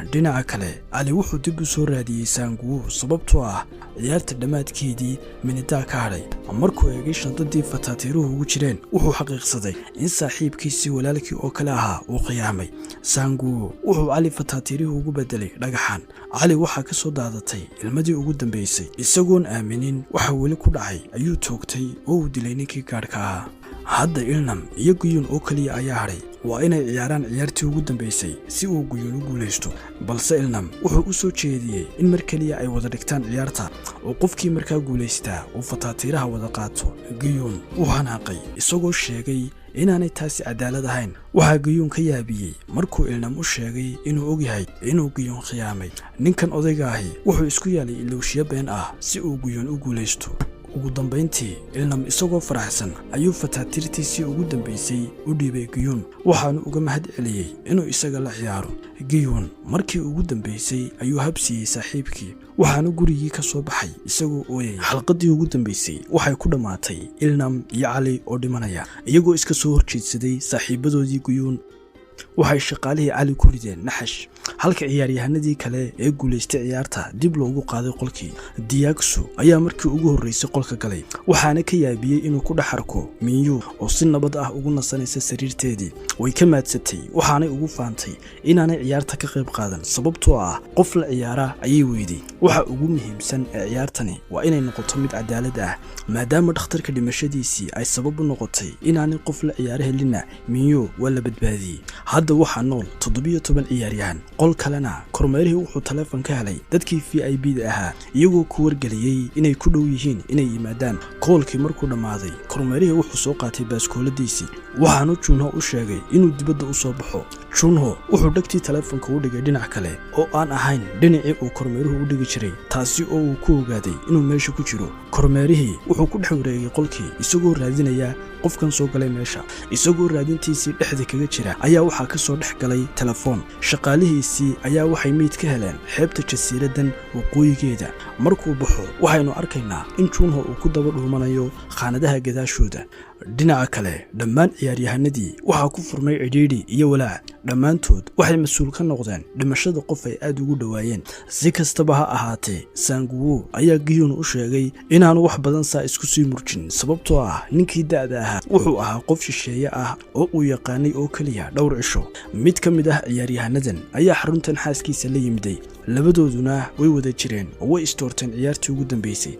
Dhinaca kale, Cali wuxuu dib u soo raadiyey Saanguwo, sababtoo ah ciyaarta dhammaadkeedii minidaa ka hadhay. Markuu eegay shandadii fataatiiruhu ugu jireen, wuxuu xaqiiqsaday in saaxiibkiisii walaalkii oo kale ahaa uu khiyaamay. Saanguwo wuxuu Cali fataatiirihii ugu bedelay dhagaxan. Cali waxaa ka soo daadatay ilmadii ugu dambaysay. Isagoon aaminin waxa weli ku dhacay ayuu toogtay oo uu dilay ninkii gaadhka ahaa. Hadda Ilnam iyo Guyuun oo keliya ayaa hadhay. Waa inay ciyaaraan ciyaartii ugu dambaysay si uu Guyuun u guulaysto. Balse Ilnam wuxuu u soo jeediyey in mar keliya ay wada dhigtaan ciyaarta, oo qofkii markaa guulaystaa uu fataatiiraha wada qaato. Guyuun wuu xanaaqay, isagoo sheegay inaanay taasi cadaalad ahayn. Waxaa Guyuun ka yaabiyey markuu Ilnam u sheegay inuu ogyahay inuu Guyuun khiyaamay. Ninkan odayga ahi wuxuu isku yaalay ilowshiyo been ah si uu Guyuun u guulaysto. Ugu dambayntii, Ilnam isagoo faraxsan ayuu fataatiirtiisii ugu dambaysay u dhiibay Guyuun, waxaanu uga mahad celiyey inuu isaga la ciyaaro. Giyuun markii ugu dambaysay ayuu habsiiyey saaxiibkii, waxaanu gurigii ka soo baxay isagoo ooyaya. Xalqadii ugu dambaysay waxay ku dhammaatay Ilnam iyo Cali oo dhimanaya, iyagoo iska soo horjeedsaday saaxiibadoodii Guyuun. Waxay shaqaalihii Cali ku rideen naxash, halka ciyaaryahanadii kale ee guulaystay ciyaarta dib loogu qaaday qolkii. Diyaagsu ayaa markii ugu horreysay qolka galay, waxaana ka yaabiyey inuu ku dhex arko Minyu oo si nabad ah ugu nasanaysa sariirteedii. Way ka maadsatay, waxaanay ugu faantay inaanay ciyaarta ka qayb qaadan, sababtoo ah qof la ciyaara ayay weyday. Waxa ugu muhiimsan ee ciyaartani waa inay noqoto mid cadaalad ah, maadaama dhakhtarka dhimashadiisii ay sabab u noqotay inaanay qof la ciyaaro helinna. Minyu waa la badbaadiyey. Hadda waxaa nool 17 ciyaaryahan. Qol kalena, kormeerihii wuxuu taleefon ka helay dadkii VIP da ahaa, iyagoo ku wargeliyey inay ku dhow yihiin inay yimaadaan. Koolkii markuu dhammaaday, kormeerihii wuxuu soo qaatay baaskooladiisii, waxaanu Junho u sheegay inuu dibadda u soo baxo. Junho wuxuu dhegtii taleefonka u dhigay dhinac kale oo aan ahayn dhinacii uu kormeeruhu u dhigi jiray, taasi oo uu ku ogaaday inuu meesha ku jiro. Kormeerihii wuxuu ku dhex wareegay qolkii isagoo raadinaya qofkan soo galay meesha. Isagoo raadintiisii dhexda kaga jira ayaa waxaa ka soo dhex galay telefoon. Shaqaalihiisii ayaa waxay meyd ka heleen xeebta jasiiraddan waqooyigeeda. Markuu baxo, waxaynu arkaynaa in Junho uu ku daba dhuumanayo khaanadaha gadaashooda. Dhinaca kale, dhammaan ciyaaryahanadii waxaa ku furmay cidhiidhi iyo walaac. Dhammaantood waxay mas-uul ka noqdeen dhimashada qof ay aad ugu dhowaayeen. Si kastaba ha ahaatee, Sanguwo ayaa Giyun u sheegay inaanu wax badan saa isku sii murjin, sababtoo ah ninkii da'da ahaa wuxuu ahaa qof shisheeye ah oo uu yaqaanay oo keliya dhowr cisho. Mid ka mid ah ciyaaryahanadan ayaa xaruntan xaaskiisa la yimiday, labadooduna way wada jireen oo way istoorteen ciyaartii ugu dambaysay.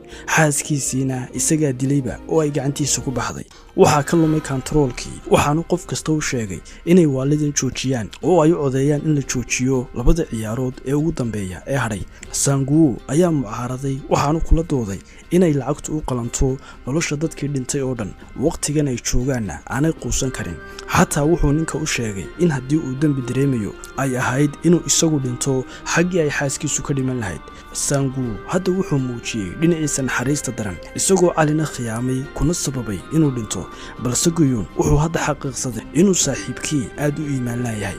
Xaaskiisiina isagaa dilayba oo ay gacantiisa ku baxday. Waxaa ka lumay kantaroolkii, waxaanu qof kasta u sheegay inay waalidan joojiyaan oo ay u codeeyaan in la joojiyo labada ciyaarood ee ugu dambeeya ee hadhay. Sanguwo ayaa mucaaraday, waxaanu kula dooday inay lacagtu u qalanto nolosha dadkii dhintay oo dhan, wakhtigan ay joogaanna aanay quusan karin. Xataa wuxuu ninka u sheegay in haddii uu dembi dareemayo ay ahayd inuu isagu dhinto xaggii ay xaaskiisu ka dhiman lahayd. Sanguwo hadda wuxuu muujiyey dhinaciisa naxariista daran, isagoo Calina khiyaamay kuna sababay inuu dhinto. Balse Guyuun wuxuu hadda xaqiiqsaday inuu saaxiibkii aad u iimaan laayahay.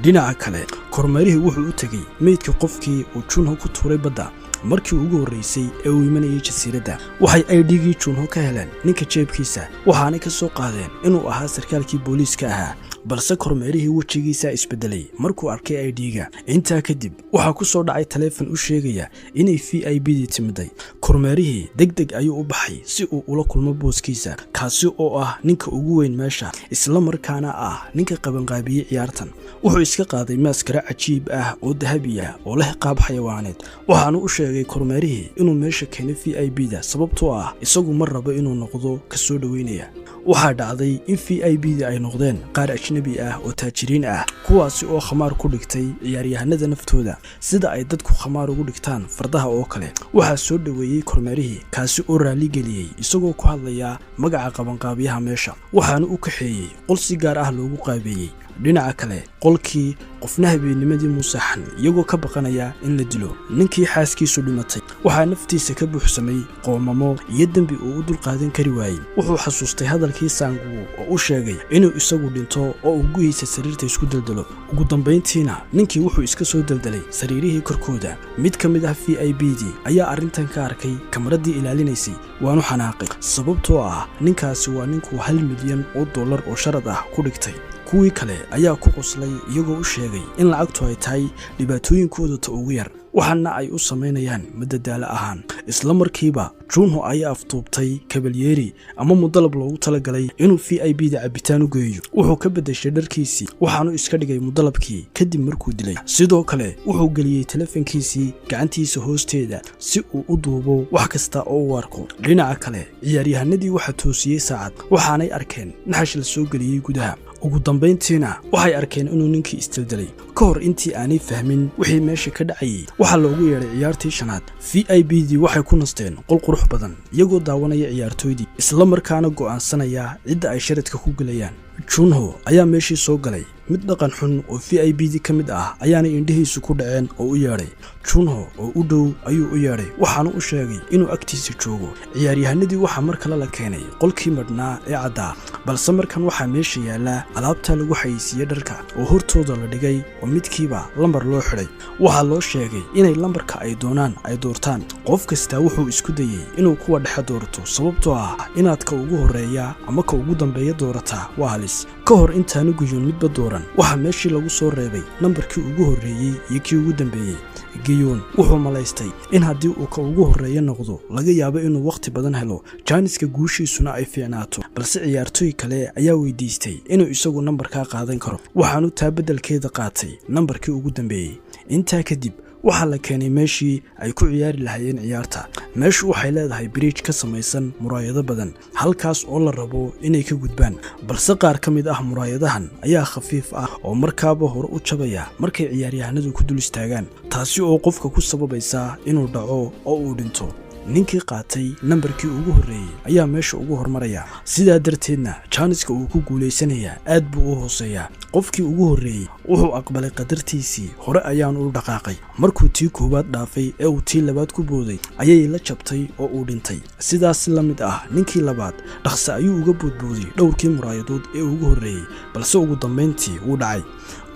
Dhinaca kale, kormeerihii wuxuu u tegey meydka qofkii uu Junho ku tuuray badda markii ugu horraysay ee uu imanayay jasiiradda. Waxay aydhigii Junho ka heleen ninka jeebkiisa, waxaanay ka soo qaadeen inuu ahaa sarkaalkii booliiska ahaa. Balse kormeerihii wejigiisaa isbedelay markuu arkay aydhiiga. Intaa kadib waxaa ku soo dhacay taleefon u sheegaya inay VIP dii timiday. Kormeerihii deg deg ayuu u baxay si uu ula kulmo booskiisa, kaasi oo ah ninka ugu weyn meesha, isla markaana ah ninka qabanqaabiyey ciyaartan. Wuxuu iska qaaday maaskara cajiib ah oo dahabi ah oo leh qaab xayawaaneed, waxaanu u sheegay kormeerihii inuu meesha keenay VIP da, sababtoo ah isagu ma rabo inuu noqdo ka soo dhoweynaya. Waxaa dhacday in VIP da ay noqdeen qaar ajnabi ah oo taajiriin ah, kuwaasi oo khamaar ku dhigtay ciyaaryahanada naftooda, sida ay dadku khamaar ugu dhigtaan fardaha oo kale. Waxaa soo dhoweeyey kormeerihii, kaasi oo raaligeliyey isagoo ku hadlaya magaca qabanqaabiyaha meesha, waxaanu u kaxeeyey qol si gaar ah loogu qaabeeyey. Dhinaca kale, qolkii qofna habeennimadii muusaxan, iyagoo ka baqanaya in la dilo. Ninkii xaaskiisu dhimatay waxaa naftiisa ka buuxsamay qoomamo iyo dembi uu u dulqaadan kari waayey. Wuxuu xasuustay hadalkii Saanguwo oo u sheegay inuu isagu dhinto oo uu guhiisa sariirta isku deldelo. Ugu dambayntiina ninkii wuxuu iska soo deldelay sariirihii korkooda. Mid ka mid ah VIP dii ayaa arrintan ka arkay kamaradii ilaalinaysay, waanu xanaaqay, sababtoo ah ninkaasi waa ninkuu $1 milyan oo sharad ah ku dhigtay. Kuwii kale ayaa ku qoslay, iyagoo u sheegay in lacagtu ay tahay dhibaatooyinkooda ta ugu yar, waxaana ay u samaynayaan madadaalo ahaan. Isla markiiba Junho ayaa aftuubtay kabalyeeri ama mudalab loogu talagalay inuu VIP da cabitaan u geeyo. Wuxuu ka beddeshay dharkiisii, waxaanu iska dhigay mudalabkii kadib markuu dilay. Sidoo kale wuxuu geliyey telefonkiisii gacantiisa hoosteeda si uu u duubo wax kasta oo uu arko. Dhinaca kale, ciyaaryahanadii waxaa toosiyey saacad, waxaanay arkeen naxash la soo geliyey gudaha. Ugu dambayntiina waxay arkeen inuu ninkii isdeldelay. Ka hor intii aanay fahmin wixii meesha ka dhacayay, waxaa loogu yeedhay ciyaartii shanaad. VIP dii waxay ku nasteen qol qurux badan, iyagoo daawanaya ciyaartooydii, isla markaana go'aansanaya cidda ay sharadka ku gelayaan. Junho ayaa meeshii soo galay. Mid dhaqan xun oo VIP dii ka mid ah ayaanay indhihiisu ku dhaceen oo u yeedhay. Junho oo u dhow ayuu u yeedhay, waxaana u sheegay inuu agtiisa joogo. Ciyaaryahanadii waxaa mar kale la keenay qolkii madhnaa ee caddaa, balse markan waxaa meesha yaallaa alaabta lagu xayeysiiyey dharka oo hortooda la dhigay, oo midkiiba lambar loo xidhay. Waxaa loo sheegay inay lambarka ay doonaan ay doortaan. Qof kastaa wuxuu isku dayey inuu kuwa dhexe doorto, sababtoo ah inaad ka ugu horreeya ama ka ugu dambeeya doorataa waa halis. Ka hor intaanu Guyuun midba dooran, waxaa meeshii lagu soo reebay nambarkii ugu horreeyey iyo kii ugu dambeeyey. Giyuun wuxuu malaystay in haddii uu ka ugu horreeya noqdo, laga yaabo inuu wakhti badan helo, jaaniska guushiisuna ay fiicnaato. Balse ciyaartooy kale ayaa weydiistay inuu isagu nambarkaa qaadan karo, waxaanu taa beddelkeeda qaatay nambarkii ugu dambeeyey. Intaa kadib waxaa la keenay meeshii ay ku ciyaari lahaayeen ciyaarta. Meeshu waxay leedahay bridge ka samaysan muraayado badan, halkaas oo la rabo inay ka gudbaan. Balse qaar ka mid ah muraayadahan ayaa khafiif ah oo markaaba hore u jabaya markay ciyaaryahanadu ku dul istaagaan, taasi oo qofka ku sababaysa inuu dhaco oo uu dhinto. Ninkii qaatay nambarkii ugu horreeyey ayaa meesha ugu hormaraya, sidaa darteedna jaaniska uu ku guulaysanayaa aad buu u hooseeyaa. Qofkii ugu horreeyey wuxuu aqbalay qadartiisii, hore ayaanu u dhaqaaqay. Markuu tii koowaad dhaafay ee uu tii labaad ku booday, ayay la jabtay oo uu dhintay. Sidaas la mid ah ninkii labaad dhaqse ayuu uga boodbooday dhowrkii muraayadood ee ugu horreeyey, balse ugu dambayntii wuu dhacay.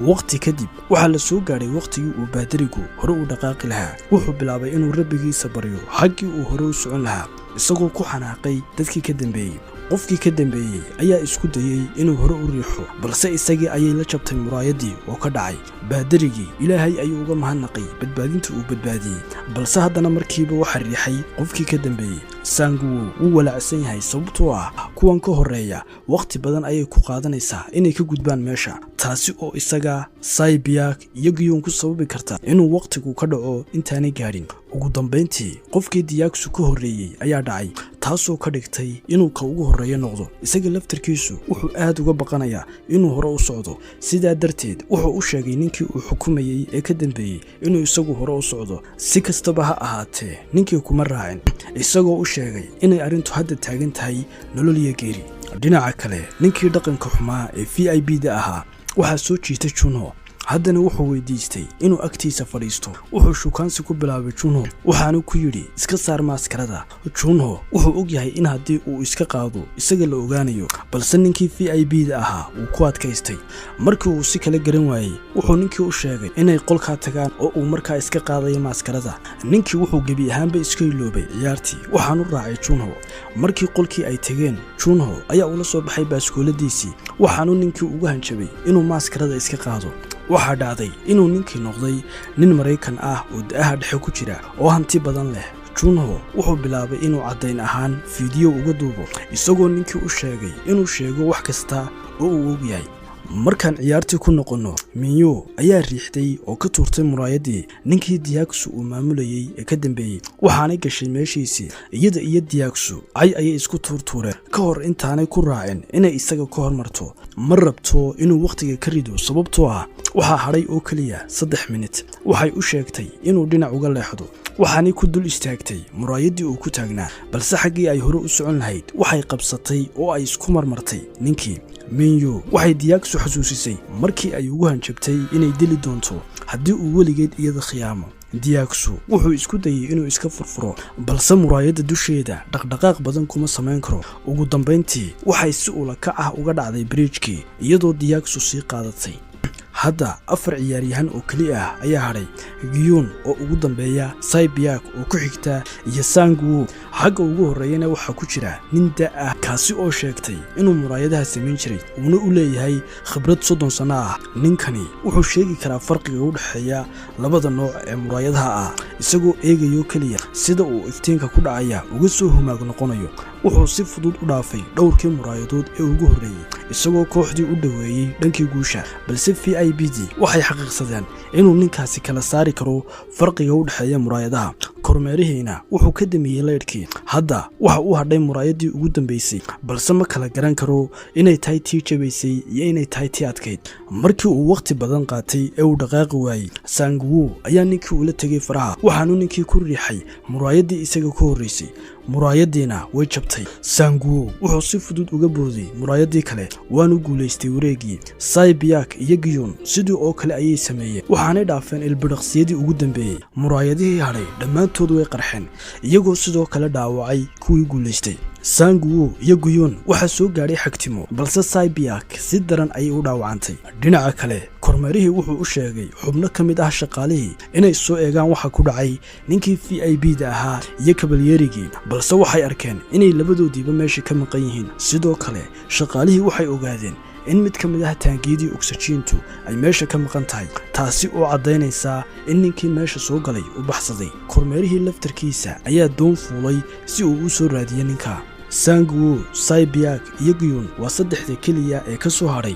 Waqti kadib waxaa la soo gaadhay wakhtigii uu baadarigu hore u dhaqaaqi lahaa. Wuxuu bilaabay inuu rabbigiisa baryo xaggii uu hore u socon lahaa, isagoo ku xanaaqay dadkii ka dambeeyey. Qofkii ka dambeeyey ayaa isku dayey inuu hore u riixo, balse isagii ayay la jabtay muraayaddii oo ka dhacay. Baadarigii Ilaahay ayuu uga mahadnaqay badbaadinta uu badbaadiyey, balse haddana markiiba waxaa riixay qofkii ka dambeeyey. Sanguwo wuu walaacsan yahay, sababtoo ah kuwan ka horreeya wakhti badan ayay ku qaadanaysaa inay ka gudbaan meesha, taasi oo isaga, Saybiyak iyo Giyuun ku sababi karta inuu wakhtigu ka dhaco intaanay gaadhin. Ugu dambayntii qofkii Diyaagsu ka horreeyey ayaa dhacay, taasoo ka dhigtay inuu ka ugu horreeyo noqdo. Isaga laftarkiisu wuxuu aad uga baqanayaa inuu hore u socdo, sidaa darteed wuxuu u sheegay ninkii uu xukumayey ee ka dambeeyey inuu isagu hore u socdo. Si kastaba ha ahaatee, ninkii kuma raacin, isagoo u sheegay inay arrintu hadda taagan tahay nolol iyo geeri. Dhinaca kale, ninkii dhaqanka xumaa ee VIP da ahaa waxaa soo jiitay Junho. Haddana wuxuu weydiistay inuu agtiisa fadhiisto. Wuxuu shukaansi ku bilaabay Junho, waxaanu ku yidhi, "Iska saar maaskarada." Junho wuxuu og yahay in haddii uu iska qaado isaga la ogaanayo, balse ninkii VIP da ahaa wuu ku adkaystay. Markii uu si kala garan waayey, wuxuu ninkii u sheegay inay qolkaa tagaan oo uu markaa iska qaadayo maaskarada. Ninkii wuxuu gebi ahaanba iska iloobay ciyaartii, waxaanu raacay Junho. Markii qolkii ay tegeen, Junho ayaa ula soo baxay baaskooladiisii, waxaanu ninkii ugu hanjabay inuu maaskarada iska qaado. Waxaa dhacday inuu ninkii noqday nin Maraykan ah oo da'aha dhexe ku jira oo hanti badan leh. Junho wuxuu bilaabay inuu caddayn ahaan fiidiyo uga duubo, isagoo ninkii u sheegay inuu sheego wax kasta oo uu og yahay. Markaan ciyaartii ku noqonno, Minyo ayaa riixday oo ka tuurtay muraayaddii ninkii Diyaagsu uu maamulayey ee ka dambeeyey, waxaanay gashay meeshiisii. Iyada iyo Diyaagsu cay ayay isku tuurtuureen ka hor intaanay ku raacin inay isaga ka hormarto. Ma rabto inuu wakhtiga ka rido, sababtoo ah waxaa hadhay oo keliya 3 minit. Waxay u sheegtay inuu dhinac uga leexdo, waxaanay ku dul istaagtay muraayaddii uu ku taagnaa, balse xaggii ay hore u socon lahayd waxay qabsatay oo ay isku marmartay ninkii. Minyo waxay Diyaagsu xasuusisay markii ay ugu hanjabtay inay dili doonto haddii uu weligeed iyada khiyaamo. Diyaagsu wuxuu isku dayey inuu iska furfuro, balse muraayadda dusheeda dhaqdhaqaaq badan kuma samayn karo. Ugu dambayntii waxay si ula kac ah uga dhacday bridge-kii, iyadoo Diyaagsu sii qaadatay. Hadda afar ciyaaryahan oo keli ah ayaa hadhay: Giyuun oo ugu dambeeya, Saybiyak oo ku xigta iyo Sanguwo. Xagga ugu horreeyana waxaa ku jira nin da' ah, kaasi oo sheegtay inuu muraayadaha samayn jiray, uuna u leeyahay khibrad 30 sanno ah. Ninkani wuxuu sheegi karaa farqiga u dhexeeya labada nooc ee muraayadaha ah, isagoo eegayo keliya sida uu iftiinka ku dhacaya uga soo humaag noqonayo. Wuxuu si fudud u dhaafay dhowrkii muraayadood ee ugu horreeyey, isagoo kooxdii u dhoweeyey dhankii guusha. Balse VIP d waxay xaqiiqsadeen inuu ninkaasi kala saari karo farqiga u dhexeeya muraayadaha. Kormeerihiina wuxuu ka damiyey laydhkii. Hadda waxa uu hadhay muraayadii ugu dambeysay, balse ma kala garan karo inay tahay tii jabaysay iyo inay tahay tii adkayd. Markii uu wakhti badan qaatay ee uu dhaqaaqi waayey, Sanguwo ayaa ninkii ula tegay faraha, waxaanu ninkii ku riixay muraayaddii isaga ka horreysay. Muraayadiina way jabtay. Sanguwo wuxuu si fudud uga booday muraayaddii kale, waanu guulaystay wareegii. Saybiyak iyo Giyun sidii oo kale ayay sameeyeen, waxaanay dhaafeen ilbidhaqsiyadii ugu dambeeyey. Muraayadihii hadhay dhammaantood way qarxeen, iyagoo sidoo kale dhaawacay kuwii guulaystay. Sanguwo iyo Guyun waxaa soo gaadhay xagtimo, balse Saybiyak si daran ayay u dhaawacantay. Dhinaca kale, kormeerihii wuxuu u sheegay xubno ka mid ah shaqaalihii inay soo eegaan waxa ku dhacay ninkii VIP da ahaa iyo kabalyeerigii, balse waxay arkeen inay labadoodiiba meesha ka maqan yihiin. Sidoo kale shaqaalihii waxay ogaadeen in mid ka mid ah taangiyadii ogsajiintu ay meesha ka maqan tahay, taasi oo caddaynaysaa in ninkii meesha soo galay u baxsaday. Kormeerihii laftarkiisa ayaa doon fuulay si uu u soo raadiyo ninka. Sanguwo, Saybiyak iyo Giyun waa saddexda keliya ee ka soo hadhay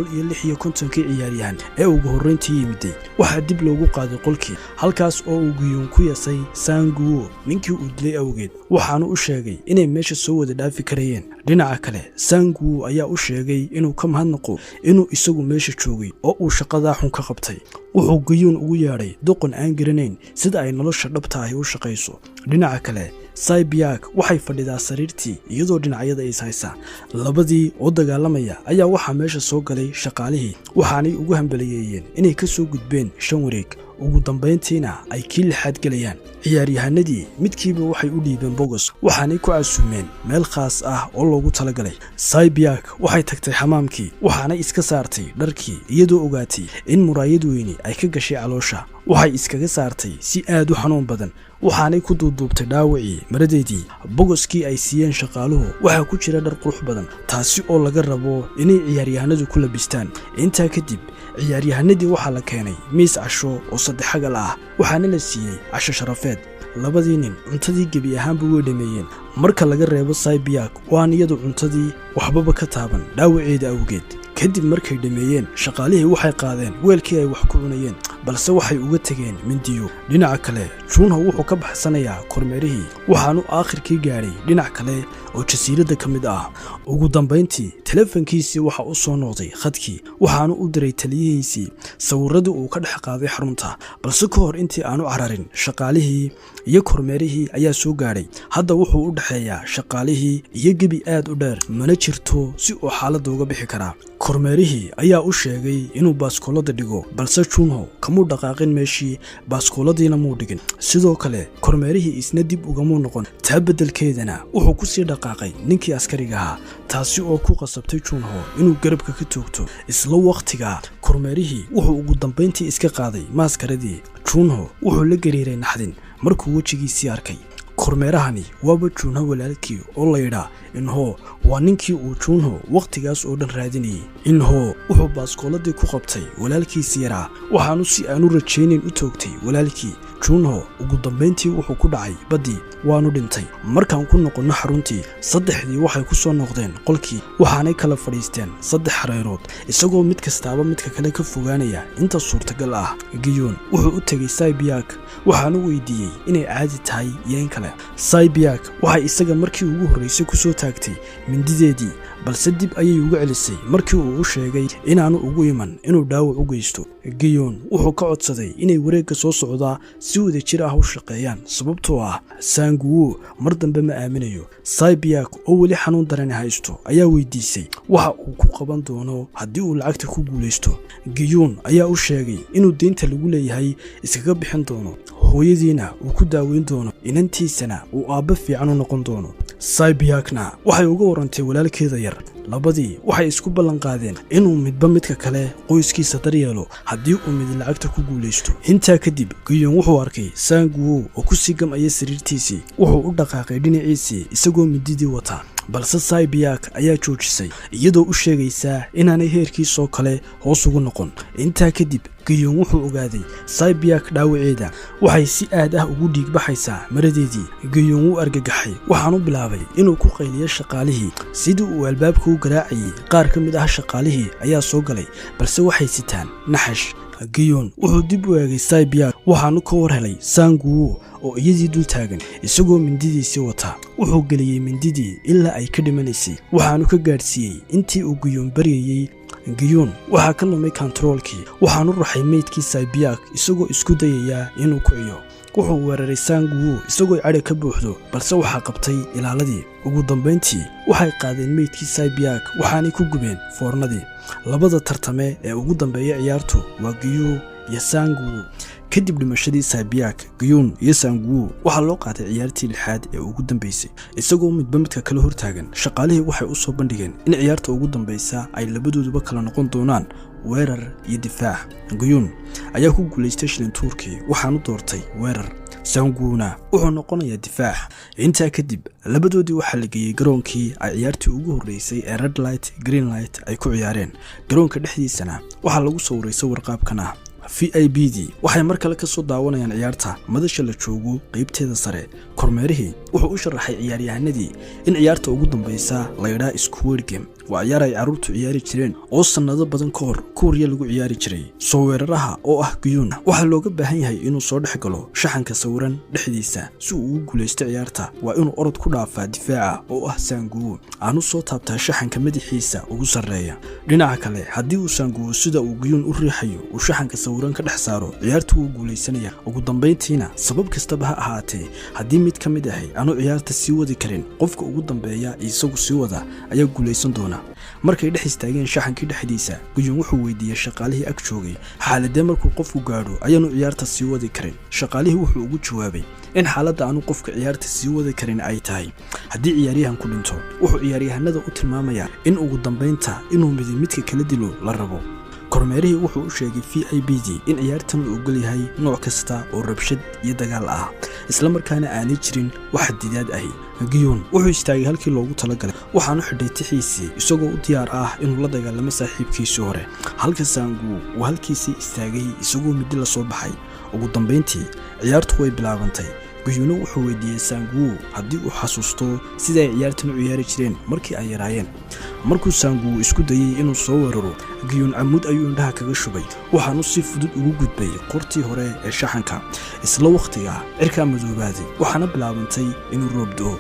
456kii ciyaaryahan ee ugu horrayntii yimiday. Waxaa dib loogu qaaday qolkii, halkaas oo uu Giyun ku yasay Sanguwo ninkii uu dilay awgeed, waxaanu u sheegay inay meesha soo wada dhaafi karayeen. Dhinaca kale, Sanguwo ayaa u sheegay inuu ka mahadnaqo inuu isagu meesha joogay oo uu shaqadaa xun ka qabtay. Wuxuu Giyun ugu yeedhay doqon aan garanayn sida ay nolosha dhabta ahi u shaqayso. Dhinaca kale, Saybiyak waxay fadhidaa sariirtii iyadoo dhinacyada is haysa. Labadii oo dagaalamaya ayaa waxaa meesha soo galay shaqaalihii, waxaanay ugu hambaliyeeyeen inay ka soo gudbeen shan wareeg, ugu dambayntiina ay kii lixaad gelayaan. Ciyaaryahanadii midkiiba waxay u dhiibeen bogos, waxaanay ku casuumeen meel khaas ah oo loogu talagalay. Saybiyak waxay tagtay xamaamkii, waxaanay iska saartay dharkii, iyadoo ogaatay in muraayad weyni ay ka gashay caloosha. Waxay iskaga saartay si aad u xanuun badan, waxaanay ku duuduubtay dhaawacii maradeedii. Bogoskii ay siiyeen shaqaaluhu waxaa ku jira dhar qurux badan, taasi oo laga rabo inay ciyaaryahanadu ku labistaan. Intaa kadib ciyaaryahanadii waxaa la keenay miis casho oo saddexagal ah, waxaana la siiyey casho sharafeed. Labadii nin cuntadii gebi ahaanba way dhameeyeen, marka laga reebo Saybiyak oo aan iyadu cuntadii waxbaba ka taaban dhaawaceeda awgeed. Kadib markay dhammeeyeen, shaqaalihii waxay qaadeen weelkii ay wax ku cunayeen, balse waxay uga tegeen mindiyo. Dhinaca kale, Juunho wuxuu ka baxsanayaa kormeerihii, waxaanu aakhirkii gaadhay dhinac kale oo jasiiradda ka mid ah. Ugu dambayntii teleefankiisii waxa u soo noqday khadkii, waxaanu u diray taliyihiisii sawirradii uu ka dhex qaaday xarunta. Balse ka hor intii aanu cararin, shaqaalihii iyo kormeerihii ayaa soo gaadhay. Hadda wuxuu u dhexeeyaa shaqaalihii iyo gebi aad u dheer, mana jirto si uu xaaladda uga bixi karaa. Kormeerihii ayaa u sheegay inuu baaskoolada dhigo, balse Juunho kamuu dhaqaaqin meeshii, baaskooladiina muu dhigin. Sidoo kale kormeerihii isna dib ugamuu noqon. Taa beddelkeedana wuxuu ku sii dhaqaaqay ninkii askariga ahaa, taasi oo ku qasabtay Juunho inuu garabka ka toogto. Isla wakhtigaa kormeerihii wuxuu ugu dambayntii iska qaaday maaskaradii. Juunho wuxuu la gariiray naxdin markuu wejigiisii arkay. Kormeerahani waaba Juunho walaalkii oo layidhaa Inho. Waa ninkii uu Juunho wakhtigaas oo dhan raadinayay. Inho wuxuu baaskooladii ku qabtay walaalkiisi yaraa, waxaanu si aanu rajaynayn u toogtay walaalkii. Juunho ugu dambayntii wuxuu ku dhacay baddii, waanu dhintay. Markaan ku noqonno xaruntii, saddexdii waxay ku soo noqdeen qolkii, waxaanay kala fadhiisteen saddex hareerood, isagoo mid kastaaba midka kale ka fogaanaya inta suurtagal ah. Giyuun wuxuu u tegey Saybiyak, waxaanu weydiiyey inay caadi tahay iyo in kale. Saybiyak waxay isaga markii ugu horraysay ku soo taagtay mindideedii, balse dib ayay uga celisay markii uu u sheegay inaanu ugu iman inuu dhaawac u geysto. Giyuun wuxuu ka codsaday inay wareegga soo socdaa si wada jir ah u shaqeeyaan, sababtoo ah Sanguwo mar dambe ma aaminayo. Saybiyak oo weli xanuun darani haysto ayaa weydiisay waxa uu ku qaban doono haddii uu lacagta ku guulaysto. Giyuun ayaa u sheegay inuu deynta lagu leeyahay iskaga bixin doono, hooyadiina uu ku daaweyn doono, inantiisana uu aabbe fiican u noqon doono. Saybiyakna waxay uga warantay walaalkeeda yar. Labadii waxay isku ballanqaadeen inuu midba midka kale qoyskiisa daryeelo haddii uu mid lacagta ku guulaysto. Intaa kadib Guyun wuxuu arkay Sanguwo oo kusii gam'aya sariirtiisii. Wuxuu u dhaqaaqay dhinaciisii isagoo mididii wata, balse Saibiyak ayaa joojisay, iyadoo u sheegaysaa inaanay heerkiisoo kale hoos ugu noqon. Intaa kadib Giyun wuxuu ogaaday Saibiyak dhaawaceeda. Waxay si aad ah ugu dhiigbaxaysaa maradeedii. Giyun wuu argagaxay, waxaanu bilaabay inuu ku qayliyo shaqaalihii. Sidii uu albaabka u garaacayay, qaar ka mid ah shaqaalihii ayaa soo galay, balse waxay sitaan naxash. Giyun wuxuu dib u eegay Saibiyak, waxaanu ka war helay Sanguwo oo iyadii dul taagan isagoo mindidiisii wata. Wuxuu geliyey mindidii ilaa ay ka dhimanaysay, waxaanu ka gaadhsiiyey intii uu Giyuun baryayey. Giyuun waxaa ka lumay kontaroolkii, waxaanu ruxay meydkii Saibiyak isagoo isku dayayaa inuu kiciyo. Wuxuu weeraray Sanguwo isagoo cadhi ka buuxdo, balse waxaa qabtay ilaaladii. Ugu dambayntii waxay qaadeen meydkii Saibiyak, waxaanay ku gubeen foornadii. Labada tartame ee ugu dambeeya ciyaartu waa Giyuu iyo Sanguwo. Kadib dhimashadii Saibiyak, Giyuun iyo Sanguwo waxaa loo qaaday ciyaartii lixaad ee ugu dambeysay, isagoo midba midka kale hortaagan. Shaqaalihii waxay u soo bandhigeen in ciyaarta ugu dambaysa ay labadooduba kala noqon doonaan weerar iyo difaac. Guyuun ayaa ku guulaystay shilintuurkii, waxaanu doortay weerar. Sanguuna wuxuu noqonayaa difaac. Intaa kadib labadoodii waxaa la geeyey garoonkii ay ciyaartii ugu horreysay ee red light green light ay ku ciyaareen. Garoonka dhexdiisana waxaa lagu sawiray sawir qaabkan ah. VIP dii waxay mar kale ka soo daawanayaan ciyaarta madasha la joogo qaybteeda sare. Kormeerihii wuxuu u sharaxay ciyaaryahanadii in ciyaarta ugu dambaysa la yidhaa Squid Game. Waa ciyaar ay carruurtu ciyaari jireen oo sannado badan ka hor Kuuriya lagu ciyaari jiray. Soo weeraraha oo ah Guyuun waxaa looga baahan yahay inuu soo dhex galo shaxanka sawiran dhexdiisa si uu ugu guulaysto ciyaarta. Waa inuu orod ku dhaafaa difaaca oo ah Saanguwo, aanu soo taabtaa shaxanka madaxiisa ugu sarreeya. Dhinaca kale, haddii uu Saanguwo sida uu Guyuun u riixayo uu shaxanka sawiran ka dhex saaro, ciyaartu wuu guulaysanaya. Ugu dambayntiina, sabab kastaba ha ahaatee, haddii mid ka mid ahi aanu ciyaarta sii wadi karin, qofka ugu dambeeya isagu sii wada ayaa guulaysan doona. Markay dhex istaageen shaxankii dhexdiisa, Guyun wuxuu weydiiyey shaqaalihii ag joogay xaaladee markuu qofku gaadho ayaanu ciyaarta sii wadi karin. Shaqaalihii wuxuu ugu jawaabay in xaaladda aanu qofka ciyaarta sii wadi karin ay tahay haddii ciyaaryahanku dhinto. Wuxuu ciyaaryahanada u tilmaamayaa in ugu dambaynta inuu midi midka kala dilo la rabo. Kormeerihii wuxuu u sheegay VIP d in ciyaartan la ogol yahay nooc kasta oo rabshad iyo dagaal ah, isla markaana aanay jirin wax xadidaad ahi. Giyuun wuxuu istaagay halkii loogu talagalay, waxaanu xidhay tixiisii isagoo u diyaar ah inuu la dagaalamo saaxiibkiisii hore, halka Saangu uu halkiisii istaagay isagoo midi la soo baxay. Ugu dambayntii ciyaartu way bilaabantay. Guyuuno wuxuu weydiiyey Saanguwo haddii uu xasuusto sida ay ciyaartan u ciyaari jireen markii ay yaraayeen. Markuu Saanguwo isku dayey inuu soo weeraro, Giyuun camuud ayuu indhaha kaga shubay, waxaanu si fudud ugu gudbay qortii hore ee shaxanka. Isla wakhtiga cirkaa madoobaaday, waxaana bilaabantay inuu roob do'o.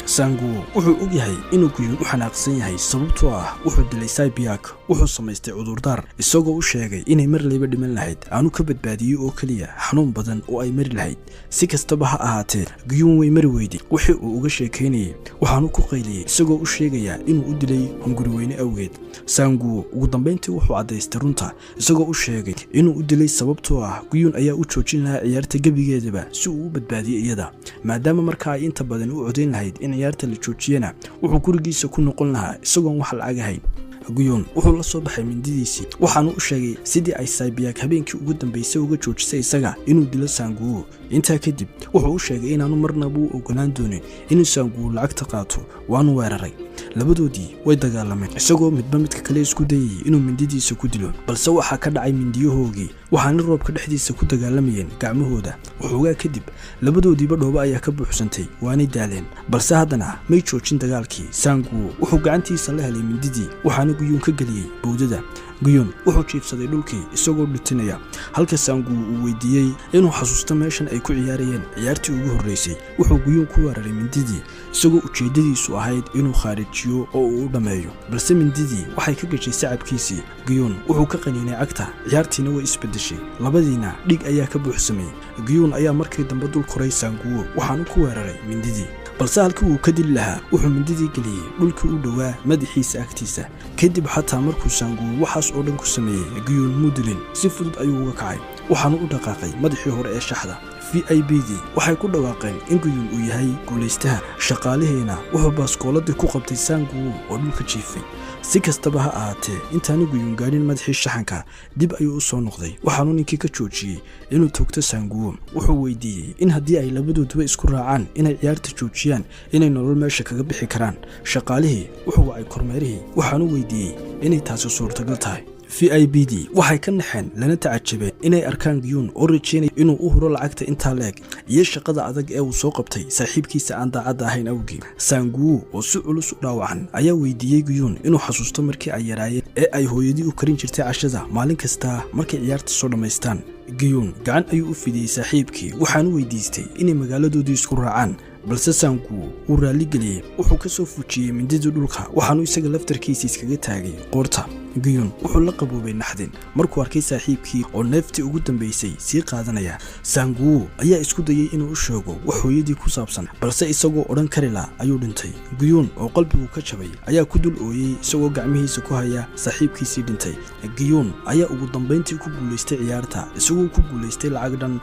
Saanguwo wuxuu og yahay inuu Guyuun u xanaaqsan yahay, sababtoo ah wuxuu dilay Saibiyak. Wuxuu samaystay cudurdaar, isagoo u sheegay inay marlayba dhiman lahayd, aanu ka badbaadiyey oo keliya xanuun badan oo ay mari lahayd. Si kastaba ha ahaatee, Guyuun way mari weyday wixii uu uga sheekaynayay, waxaanu ku qayliyey isagoo u sheegayaa inuu u dilay hunguriweyne awgeed. Saanguwo ugu dambayntii wuxuu caddaystay runta, isagoo u sheegay inuu u dilay sababtoo ah Guyuun ayaa u joojin lahaa ciyaarta gebigeedaba si uu u badbaadiyey iyada, maadaama marka ay inta badan u codayn lahayd in ciyaarta la joojiyana, wuxuu gurigiisa ku noqon lahaa isagoon wax lacag ahayn. Guyuun wuxuu la soo baxay mindidiisii, waxaanu u sheegay sidii ay Saibiyak habeenkii ugu dambaysay uga joojisay isaga inuu dilo Saanguwo. Intaa kadib wuxuu u sheegay inaanu marnaba u ogolaan doonin inuu Saanguwo lacagta qaato, waanu weeraray. Labadoodii way dagaalameen, isagoo midba midka kale isku dayayay inuu mindidiisa ku dilo, balse waxaa ka dhacay mindiyahoogii, waxaana roobka dhexdiisa ku dagaalamayeen gacmahooda. Waxoogaa kadib labadoodiiba dhoobo ayaa ka buuxsantay, waanay daaleen, balse haddana may joojin dagaalkii. Saanguwo wuxuu gacantiisa la helay mindidii, waxaana Guyuun ka geliyey bowdada. Guyuun wuxuu jiifsaday dhulkii isagoo dhutinaya, halka Saanguwo uu weydiiyey inuu xasuusto meeshan ay ku ciyaarayeen ciyaartii ugu horreysay. Wuxuu Guyuun ku weeraray mindidii, isagoo ujeeddadiisu ahayd inuu khaarijiyo oo uu u dhammeeyo, balse mindidii waxay ka gashay sacabkiisii. Guyuun wuxuu ka qaniinay cagta, ciyaartiina way isbeddeshay, labadiina dhig ayaa ka buuxsamay. Guyuun ayaa markii dambe dul koray Saanguwo, waxaanu ku weeraray mindidii, balse halkii uu ka dili lahaa wuxuu mindidii geliyey dhulkii u dhowaa madaxiisa agtiisa. Kadib xataa markuu Saanguwo waxaas oo dhan ku sameeyey, Guyuun muu dilin, si fudud ayuu uga kacay, waxaanu u dhaqaaqay madaxii hore ee shaxda. VIP dii waxay ku dhawaaqeen in Guyuun uu yahay guulaystaha. Shaqaalihiina wuxuu baaskooladii ku qabtay Sanguwu oo dhulka jiifay. Si kastaba ha ahaatee, intaanu Guyuun gaadhin madaxii shaxanka, dib ayuu u soo noqday. Waxaanu ninkii ka joojiyey inuu toogto Sanguwo. Wuxuu weydiiyey in haddii ay labadooduba isku raacaan inay ciyaarta joojiyaan, inay nolol meesha kaga bixi karaan. Shaqaalihii wuxuu wacay kormeerihii, waxaanu weydiiyey inay taasi suurtagal tahay. VIP d waxay ka naxeen lana tacajabeen inay arkaan Guyuun oo rajeynaya inuu u huro lacagta intaa leeg iyo shaqada adag ee uu soo qabtay saaxiibkiisa aan daacadda ahayn awgii. Sanguwu oo si culus u dhaawacan ayaa weydiiyey Guyuun inuu xasuusto markii ay yaraayeen ee ay hooyadii u karin jirtay cashada maalin kasta markay ciyaarta soo dhammaystaan. Guyuun gacan ayuu u fidiyey saaxiibkii, waxaanu weydiistay inay magaaladoodii isku raacaan, balse Sanguwu wuu raalligeliyey. Wuxuu ka soo fujiyey mindidii dhulka, waxaanu isaga laftarkiisa iskaga taagay qoorta. Guyuun wuxuu la qaboobay naxdin markuu arkay saaxiibkii oo neeftii ugu dambaysay sii qaadanaya. Sanguwu ayaa isku dayey inuu u sheego wax hooyadii ku saabsan, balse isagoo odhan kari la ayuu dhintay. Guyuun oo qalbigu ka jabay ayaa ku dul ooyey isagoo gacmihiisa ku haya saaxiibkiisii dhintay. Guyuun ayaa ugu dambayntii ku guulaystay ciyaarta, isagoo ku guulaystay lacag dhan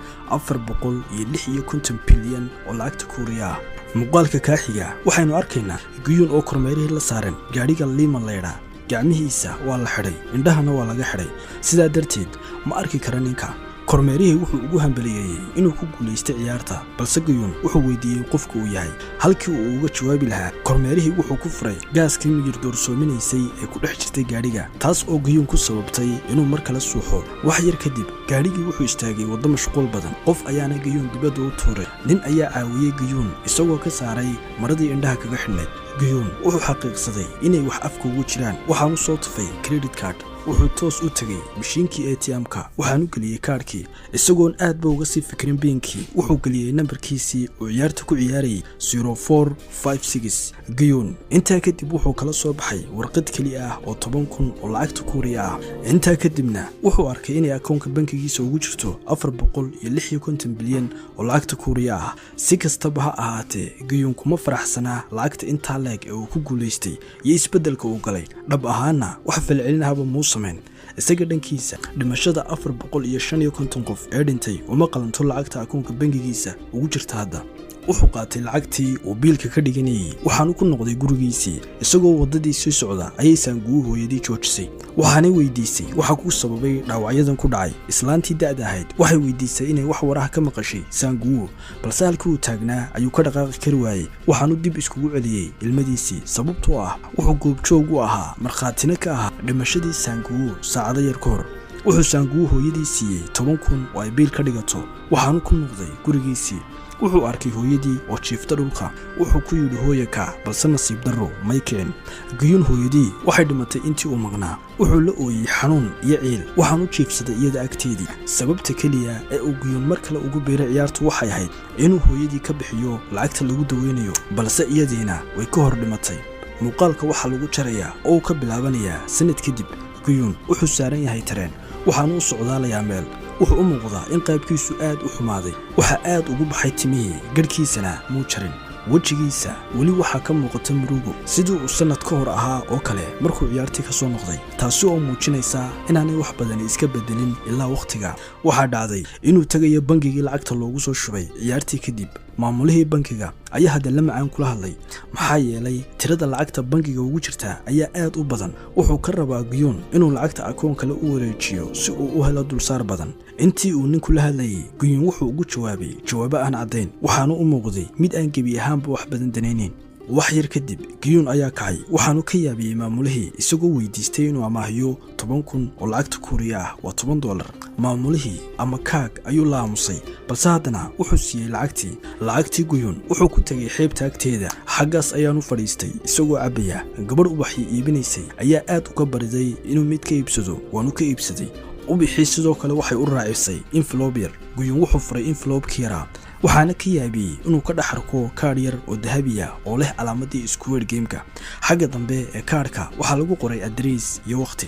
456 bilyan oo lacagta Kuuriya ah. Muuqaalka kaaxiga waxaynu arkaynaa Guyuun oo kormeerihii la saaran gaadhiga limo leydha. Gacmihiisa waa la xidhay, indhahana waa laga xidhay, sidaa darteed ma arki kara ninka. Kormeerihii wuxuu ugu hambaliyeeyey inuu ku guulaystay ciyaarta, balse Guyuun wuxuu weydiiyey qofka uu yahay. Halkii uu uga jawaabi lahaa, kormeerihii wuxuu ku furay gaaskii miyir doorsoominaysay ee ku dhex jirtay gaadhiga, taas oo Guyuun ku sababtay inuu mar kale suuxo. Wax yar kadib gaadhigii wuxuu istaagay waddo mashquul badan, qof ayaana Guyuun dibadda u tuuray. Nin ayaa caawiyey Guyuun isagoo ka saaray maradii indhaha kaga xidhnayd. Guyuun wuxuu xaqiiqsaday inay wax afka ugu jiraan, waxaanu soo tufay credit card. Wuxuu toos u tegey mashiinkii ATM-ka, waxaanu geliyey kaadhkii isagoon aadba uga sii fikirin PIN-kii. Wuxuu geliyey nambarkiisii uu ciyaarta ku ciyaarayay, 0456. Guyuun intaa kadib wuxuu kala soo baxay warqad keli ah oo 10,000 oo lacagta Kuuriya ah. Intaa kadibna wuxuu arkay inay akoonka bankigiisa ugu jirto 456 bilyan oo lacagta Kuuriya ah. Si kastaba ha ahaatee, Guyuun kuma faraxsanaa lacagta intaa leeg ee uu ku guulaystay iyo isbeddelka uu galay. Dhab ahaana wax falcelinahaba muu samayn. Isaga dhankiisa, dhimashada 455 qof ee dhintay uma qalanto lacagta akoonka bangigiisa ugu jirta hadda. Wuxuu qaatay lacagtii uu biilka ka dhiganayay, waxaanu ku noqday gurigiisii. Isagoo waddadii sii socda ayay Saanguwu hooyadii joojisay, waxaanay weydiisay waxa ku sababay dhaawacyadan ku dhacay. Islaantii da'da ahayd waxay weydiisay inay wax waraha ka maqashay Saanguwu, balse halkii uu taagnaa ayuu ka dhaqaaqi kari waayey. Waxaanu dib iskugu celiyey ilmadiisii, sababtoo ah wuxuu goobjoog u ahaa, markhaatina ka ahaa dhimashadii Saanguwu saacado yar ka hor. Wuxuu Saanguwu hooyadii siiyey 10,000 oo ay biil ka dhigato, waxaanu ku noqday gurigiisii. Wuxuu arkay hooyadii oo jiifta dhulka. Wuxuu ku yidhi, "Hooya, kac," balse nasiib darro may kicin. Guyuun hooyadii waxay dhimatay intii uu maqnaa. Wuxuu la ooyey xanuun iyo ciil, waxaanu jiifsaday iyada agteedii. Sababta keliya ee uu Guyuun mar kale ugu biiray ciyaartu waxay ahayd inuu hooyadii ka bixiyo lacagta lagu daweynayo, balse iyadiina way ka hor dhimatay. Muuqaalka waxaa lagu jarayaa oo uu ka bilaabanayaa sanad kadib. Guyuun wuxuu saaran yahay tareen, waxaanu u socdaalayaa meel. Wuxuu u muuqdaa in qaybkiisu aad u xumaaday. Waxaa aad ugu baxay timihii, garhkiisana muu jarin. Wejigiisa weli waxaa ka muuqata murugo, sidii uu sannad ka hor ahaa oo kale markuu ciyaartii ka soo noqday, taasi oo muujinaysa inaanay wax badani iska bedelin ilaa wakhtiga. Waxaa dhacday inuu tegayo bangigii lacagta loogu soo shubay ciyaartii kadib. Maamulihii bankiga ayaa hadalla macaan kula hadlay, maxaa yeelay tirada lacagta bankiga ugu jirta ayaa aad u badan. Wuxuu ka rabaa Guyuun inuu lacagta akoon kale u wareejiyo si uu u helo dulsaar badan. Intii uu ninku la hadlayay, Guyuun wuxuu ugu jawaabay jawaabo aan caddayn, waxaanu u muuqday mid aan gebi ahaanba wax badan danaynayn. Wax yar kadib Giyuun ayaa kacay, waxaanu ka yaabiyey maamulihii isagoo weydiistay inuu amaahiyo 10,000 oo lacagta Kuuriya ah, waa $10. Maamulihii ama kaag ayuu la aamusay, balse haddana wuxuu siiyey lacagtii. Lacagtii Guyuun wuxuu ku tegay xeebta agteeda. Xaggaas ayaanu fadhiistay isagoo cabbaya. Gabadh ubaxii iibinaysay ayaa aad uga bariday inuu mid ka iibsado, waanu ka iibsaday ubixii. Sidoo kale waxay u raacisay envelope yar. Guyuun wuxuu furay envelope-kii yaraa, waxaana ka yaabiyey inuu ka dhex arko kaadh yar oo dahabiya oo leh calaamadii Squid Game-ka. Xagga dambe ee kaadhka waxaa lagu qoray adrees iyo wakhti.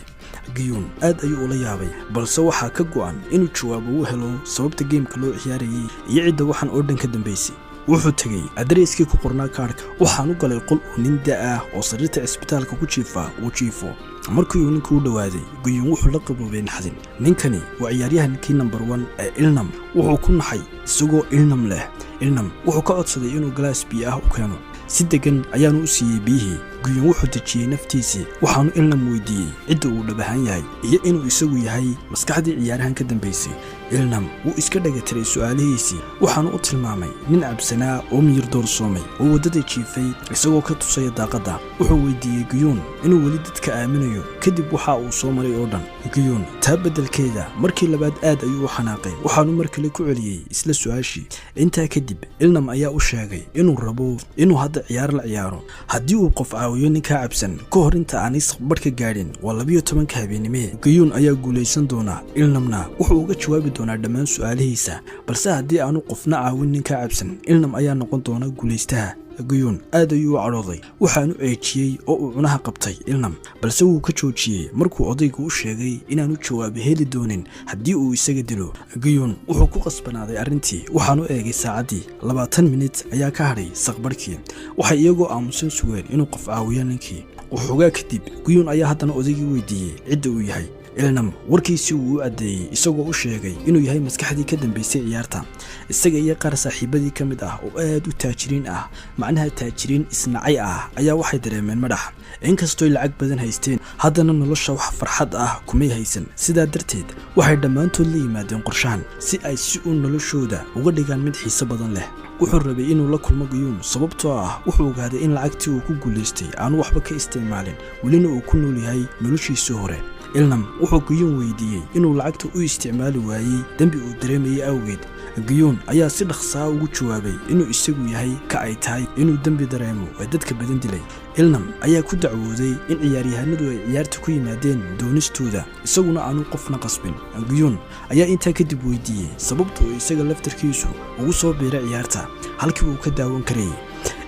Giyuun aad ayuu ula yaabay, balse waxaa ka go'an inuu jawaabo u helo sababta game-ka loo ciyaarayay iyo cidda waxaan oo dhan ka dambaysay. Wuxuu tegey adareyskii ku qornaa kaadhka. Waxaanu galay qol uu nin da' ah oo sariirta cisbitaalka ku jiifa uu jiifo. Markii uu ninku u dhowaaday, Guyun wuxuu la qaboobay naxdin. Ninkani waa ciyaaryahankii number 1 ee Ilnam. Wuxuu ku naxay isagoo Ilnam leh. Ilnam wuxuu ka codsaday inuu galaas biyo ah u keeno. Si degan ayaanu u siiyey biyihii. Guyun wuxuu dejiyey naftiisii, waxaanu Ilnam weydiiyey cidda uu dhab ahaan yahay iyo inuu isagu yahay maskaxdii ciyaarahan ka dambaysay. Ilnam wuu iska dhagatiray su'aalihiisii, waxaanu u tilmaamay nin cabsanaa oo miyir doorsoomay oo waddada jiifay isagoo ka tusaya daaqadda. Wuxuu weydiiyey Guyuun inuu weli dadka aaminayo kadib waxa uu soo maray oo dhan. Guyuun taa beddelkeeda markii labaad aad ayuu u xanaaqay, waxaanu mar kale ku celiyey isla su'aashii. Intaa kadib Ilnam ayaa u sheegay inuu rabo inuu hadda ciyaar la ciyaaro. Haddii uu qof caawiyo ninkaa cabsan ka hor inta aanay saqbarhka gaadhin, waa 12-ka habeenimee, Guyuun ayaa guulaysan doona. Ilnamna wuxuu uga jawaabi doonaa dhammaan su'aalihiisa, balse haddii aanu qofna caawin ninkaa cabsan, Ilnam ayaa noqon doona guulaystaha. Guyuun aad ayuu u cadhooday, waxaanu ceejiyey oo uu cunaha qabtay Ilnam, balse wuu ka joojiyey markuu odaygu u sheegay inaanu jawaab heli doonin haddii uu isaga dilo. Guyuun wuxuu ku qasbanaaday arrintii. Waxaanu eegay saacaddii, 20 minit ayaa ka hadhay saqbarhkii. Waxay iyagoo aamusan sugeen inuu qof caawiyo ninkii. Waxoogaa kadib Guyuun ayaa haddana odaygii weydiiyey cidda uu yahay. Ilnam warkiisii wuu u caddeeyey, isagoo u sheegay inuu yahay maskaxdii ka dambaysay ciyaarta. Isaga iyo qaar saaxiibadii ka mid ah oo aad u taajiriin ah, macnaha taajiriin isnacay ah, ayaa waxay dareemeen madhax. Inkastooy lacag badan haysteen, haddana nolosha wax farxad ah kumay haysan. Sidaa darteed waxay dhammaantood la yimaadeen qorshahan si ay si uun noloshooda uga dhigaan mid xiise badan leh. Wuxuu rabay inuu la kulmo Guyuun, sababtoo ah wuxuu ogaaday in lacagtii uu ku guulaystay aanu waxba ka isticmaalin, welina uu ku nool yahay noloshiisii hore. Ilnam wuxuu Guyuun weydiiyey inuu lacagta u isticmaali waayey dembi uu dareemayay awgeed. Guyuun ayaa si dhaqsaa ugu jawaabay inuu isagu yahay ka ay tahay inuu dembi dareemo ee dadka badan dilay. Ilnam ayaa ku dacwooday in ciyaaryahanadu ay ciyaarta ku yimaadeen doonistooda, isaguna aanu qofna qasbin. Guyuun ayaa intaa kadib weydiiyey sababta uu isaga laftarkiisu ugu soo biiray ciyaarta halkii uu ka daawan karayay.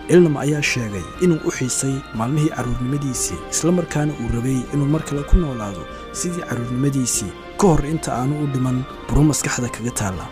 Ilnam ayaa sheegay inuu u xiisay maalmihii carruurnimadiisii, islamarkaana uu rabay inuu mar kale ku noolaado sidii carruurnimadiisii ka hor inta aanu u dhiman buro maskaxda kaga taalla.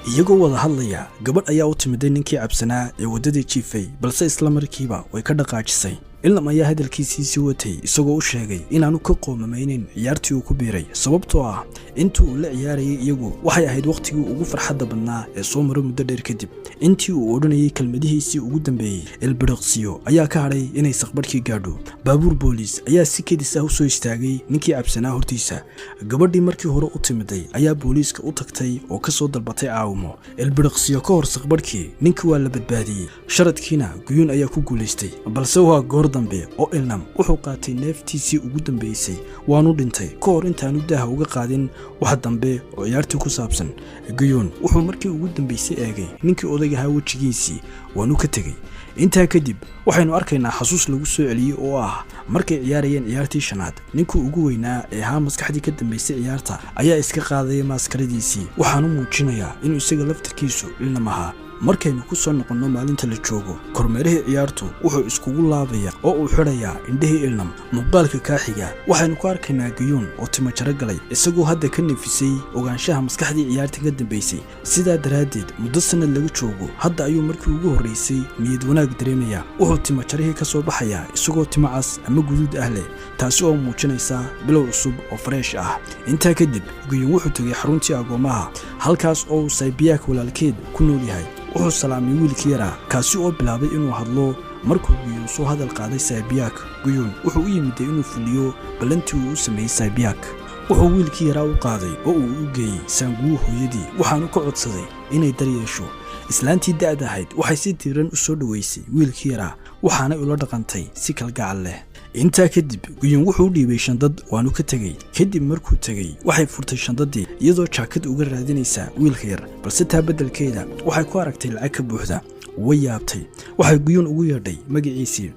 Iyagoo wada hadlaya, gabadh ayaa u timiday ninkii cabsanaa ee waddadii jiifay, balse isla markiiba way ka dhaqaajisay. Ilnam ayaa hadalkiisii sii watay, isagoo u sheegay inaanu ka qoomamaynin ciyaartii uu ku biiray, sababtoo ah intii uu la ciyaarayay iyagu waxay ahayd wakhtigii ugu farxadda badnaa ee soo maro muddo dheer kadib. Intii uu odhanayay kelmadihiisii ugu dambeeyey, ilbiriqsiyo ayaa ka hadhay inay saqbarhkii gaadho. Baabuur booliis ayaa si kedis ah u soo istaagay ninkii cabsanaa hortiisa. Gabadhii markii hore u timiday ayaa booliiska u tagtay oo ka soo dalbatay caawimo. Ilbiriqsiyo ka hor saqbarhkii ninkii waa la badbaadiyey, sharadkiina Guyuun ayaa ku guulaystay, balse waa goor dambe oo Ilnam wuxuu qaatay neeftiisii ugu dambaysay, waanu dhintay ka hor intaanu daaha uga qaadin wax dambe oo ciyaartii ku saabsan. Guyuun wuxuu markii ugu dambaysay eegay ninkii odaygahaa wejigiisii, waanu ka tegey. Intaa kadib waxaynu arkaynaa xasuus lagu soo celiyey oo ah markay ciyaarayeen ciyaartii shanaad. Ninkii ugu weynaa ee ahaa maskaxdii ka dambaysay ciyaarta ayaa iska qaadaya maaskaradiisii, waxaanu muujinayaa inuu isaga laftarkiisu Ilnam ahaa. Markaynu ku soo noqonno maalinta la joogo, kormeerihii ciyaartu wuxuu iskugu laabaya oo uu xidhayaa indhihii Ilnam. Muuqaalka kaaxiga waxaynu ku arkaynaa Guyuun oo timajaro galay, isagoo hadda ka nefisay ogaanshaha maskaxdii ciyaartan ka dambaysay. Sidaa daraaddeed muddo sannad laga joogo hadda ayuu markii ugu horraysay niyad wanaag dareemayaa. Wuxuu timajarihii ka soo baxayaa isagoo timo cas ama guduud ah leh, taasi oo muujinaysa bilow cusub oo fresh ah. Intaa kadib Guyuun wuxuu tegey xaruntii agoomaha, halkaas oo uu Saybiyaak walaalkeed ku nool yahay. Wuxuu salaamay wiilkii yaraa, kaasi oo bilaabay inuu hadlo markuu Guyuun soo hadal qaaday Saybiyaak. Guyuun wuxuu u yimiday inuu fuliyo ballantii uu u sameeyey Saybiyaak. Wuxuu wiilkii yaraa u qaaday oo uu u geeyey Saanguu hooyadii, waxaanu ka codsaday inay daryeesho. Islaantii da'da ahayd waxay si diiran u soo dhoweysay wiilkii yaraa, waxaanay ula dhaqantay si kalgacal leh. Intaa kadib Guyuun wuxuu u dhiibay shandad, waanu ka tegey. Kadib markuu tegey, waxay furtay shandadii iyadoo jaakad uga raadinaysa wiilka yar, balse taa beddelkeeda waxay ku aragtay lacag ka buuxda. Way yaabtay. Waxay Guyuun ugu yeedhay magaciisii,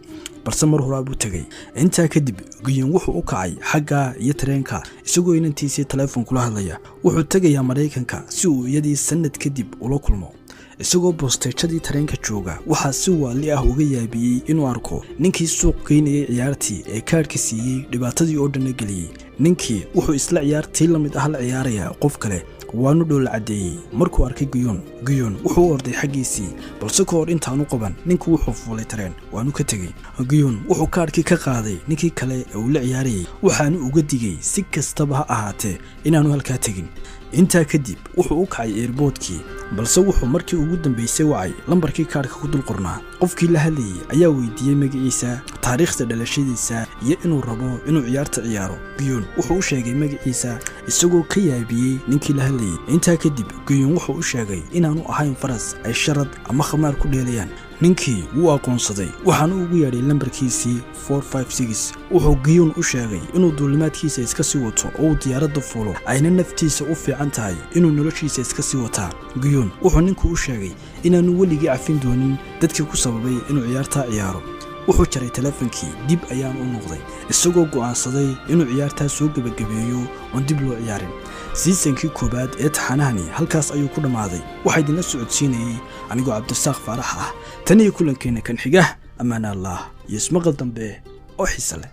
balse mar horaa buu tegey. Intaa kadib Guyuun wuxuu u kacay xagga iyo tareenka, isagoo inantiisii telefoon kula hadlaya. Wuxuu tegayaa Maraykanka si uu iyadii sannad kadib ula kulmo. Isagoo boosteejadii tareenka jooga, waxaa si waali ah uga yaabiyey inuu arko ninkii suuq geynayay ciyaartii ee kaadhka siiyey, dhibaatadii oo dhanna geliyey. Ninkii wuxuu isla ciyaartii la mid ah la ciyaarayaa qof kale, waanu dhoola caddeeyey markuu arkay Guyun. Guyun wuxuu u orday xaggiisii, balse ka hor intaanu qaban, ninku wuxuu fuulay tareen, waanu ka tegey. Guyun wuxuu kaadhkii ka qaaday ninkii kale ee uu la ciyaarayay, waxaanu uga digay si kastaba ha ahaatee inaanu halkaa tegin. Intaa kadib wuxuu u kacay airportkii, balse wuxuu markii ugu dambaysay wacay lambarkii kaadhka ku dul qornaa. Qofkii la hadlayey ayaa weydiiyey magaciisa, taariikhda dhalashadiisa iyo inuu rabo inuu ciyaarta ciyaaro. Guyun wuxuu u sheegay magaciisa, isagoo ka yaabiyey ninkii la hadlayey. Intaa kadib Guyun wuxuu u sheegay inaanu ahayn faras ay sharad ama khamaar ku dheelayaan. Ninkii wuu aqoonsaday, waxaanu ugu yeedhay lambarkiisii. Wuxuu Giyun u sheegay inuu duulimaadkiisa iska sii wato oo uu diyaaradda fuulo, ayna naftiisa u fiican tahay inuu noloshiisa iska sii wataa. Giyun wuxuu ninku u sheegay inaanu weligii cafin doonin dadkii ku sababay inuu ciyaartaa ciyaaro. Wuxuu jaray teleefonkii, dib ayaanu u noqday, isagoo go'aansaday inuu ciyaartaa soo gebagabeeyo oon dib loo ciyaarin. Seasonkii koowaad ee taxanahani halkaas ayuu ku dhammaaday. Waxaa idinla socodsiinayey anigoo Cabdirasaaq Faarax ah. Tan iyo kulankeenna kan xiga, ammaan Allah iyo ismaqal dambe oo xiise leh.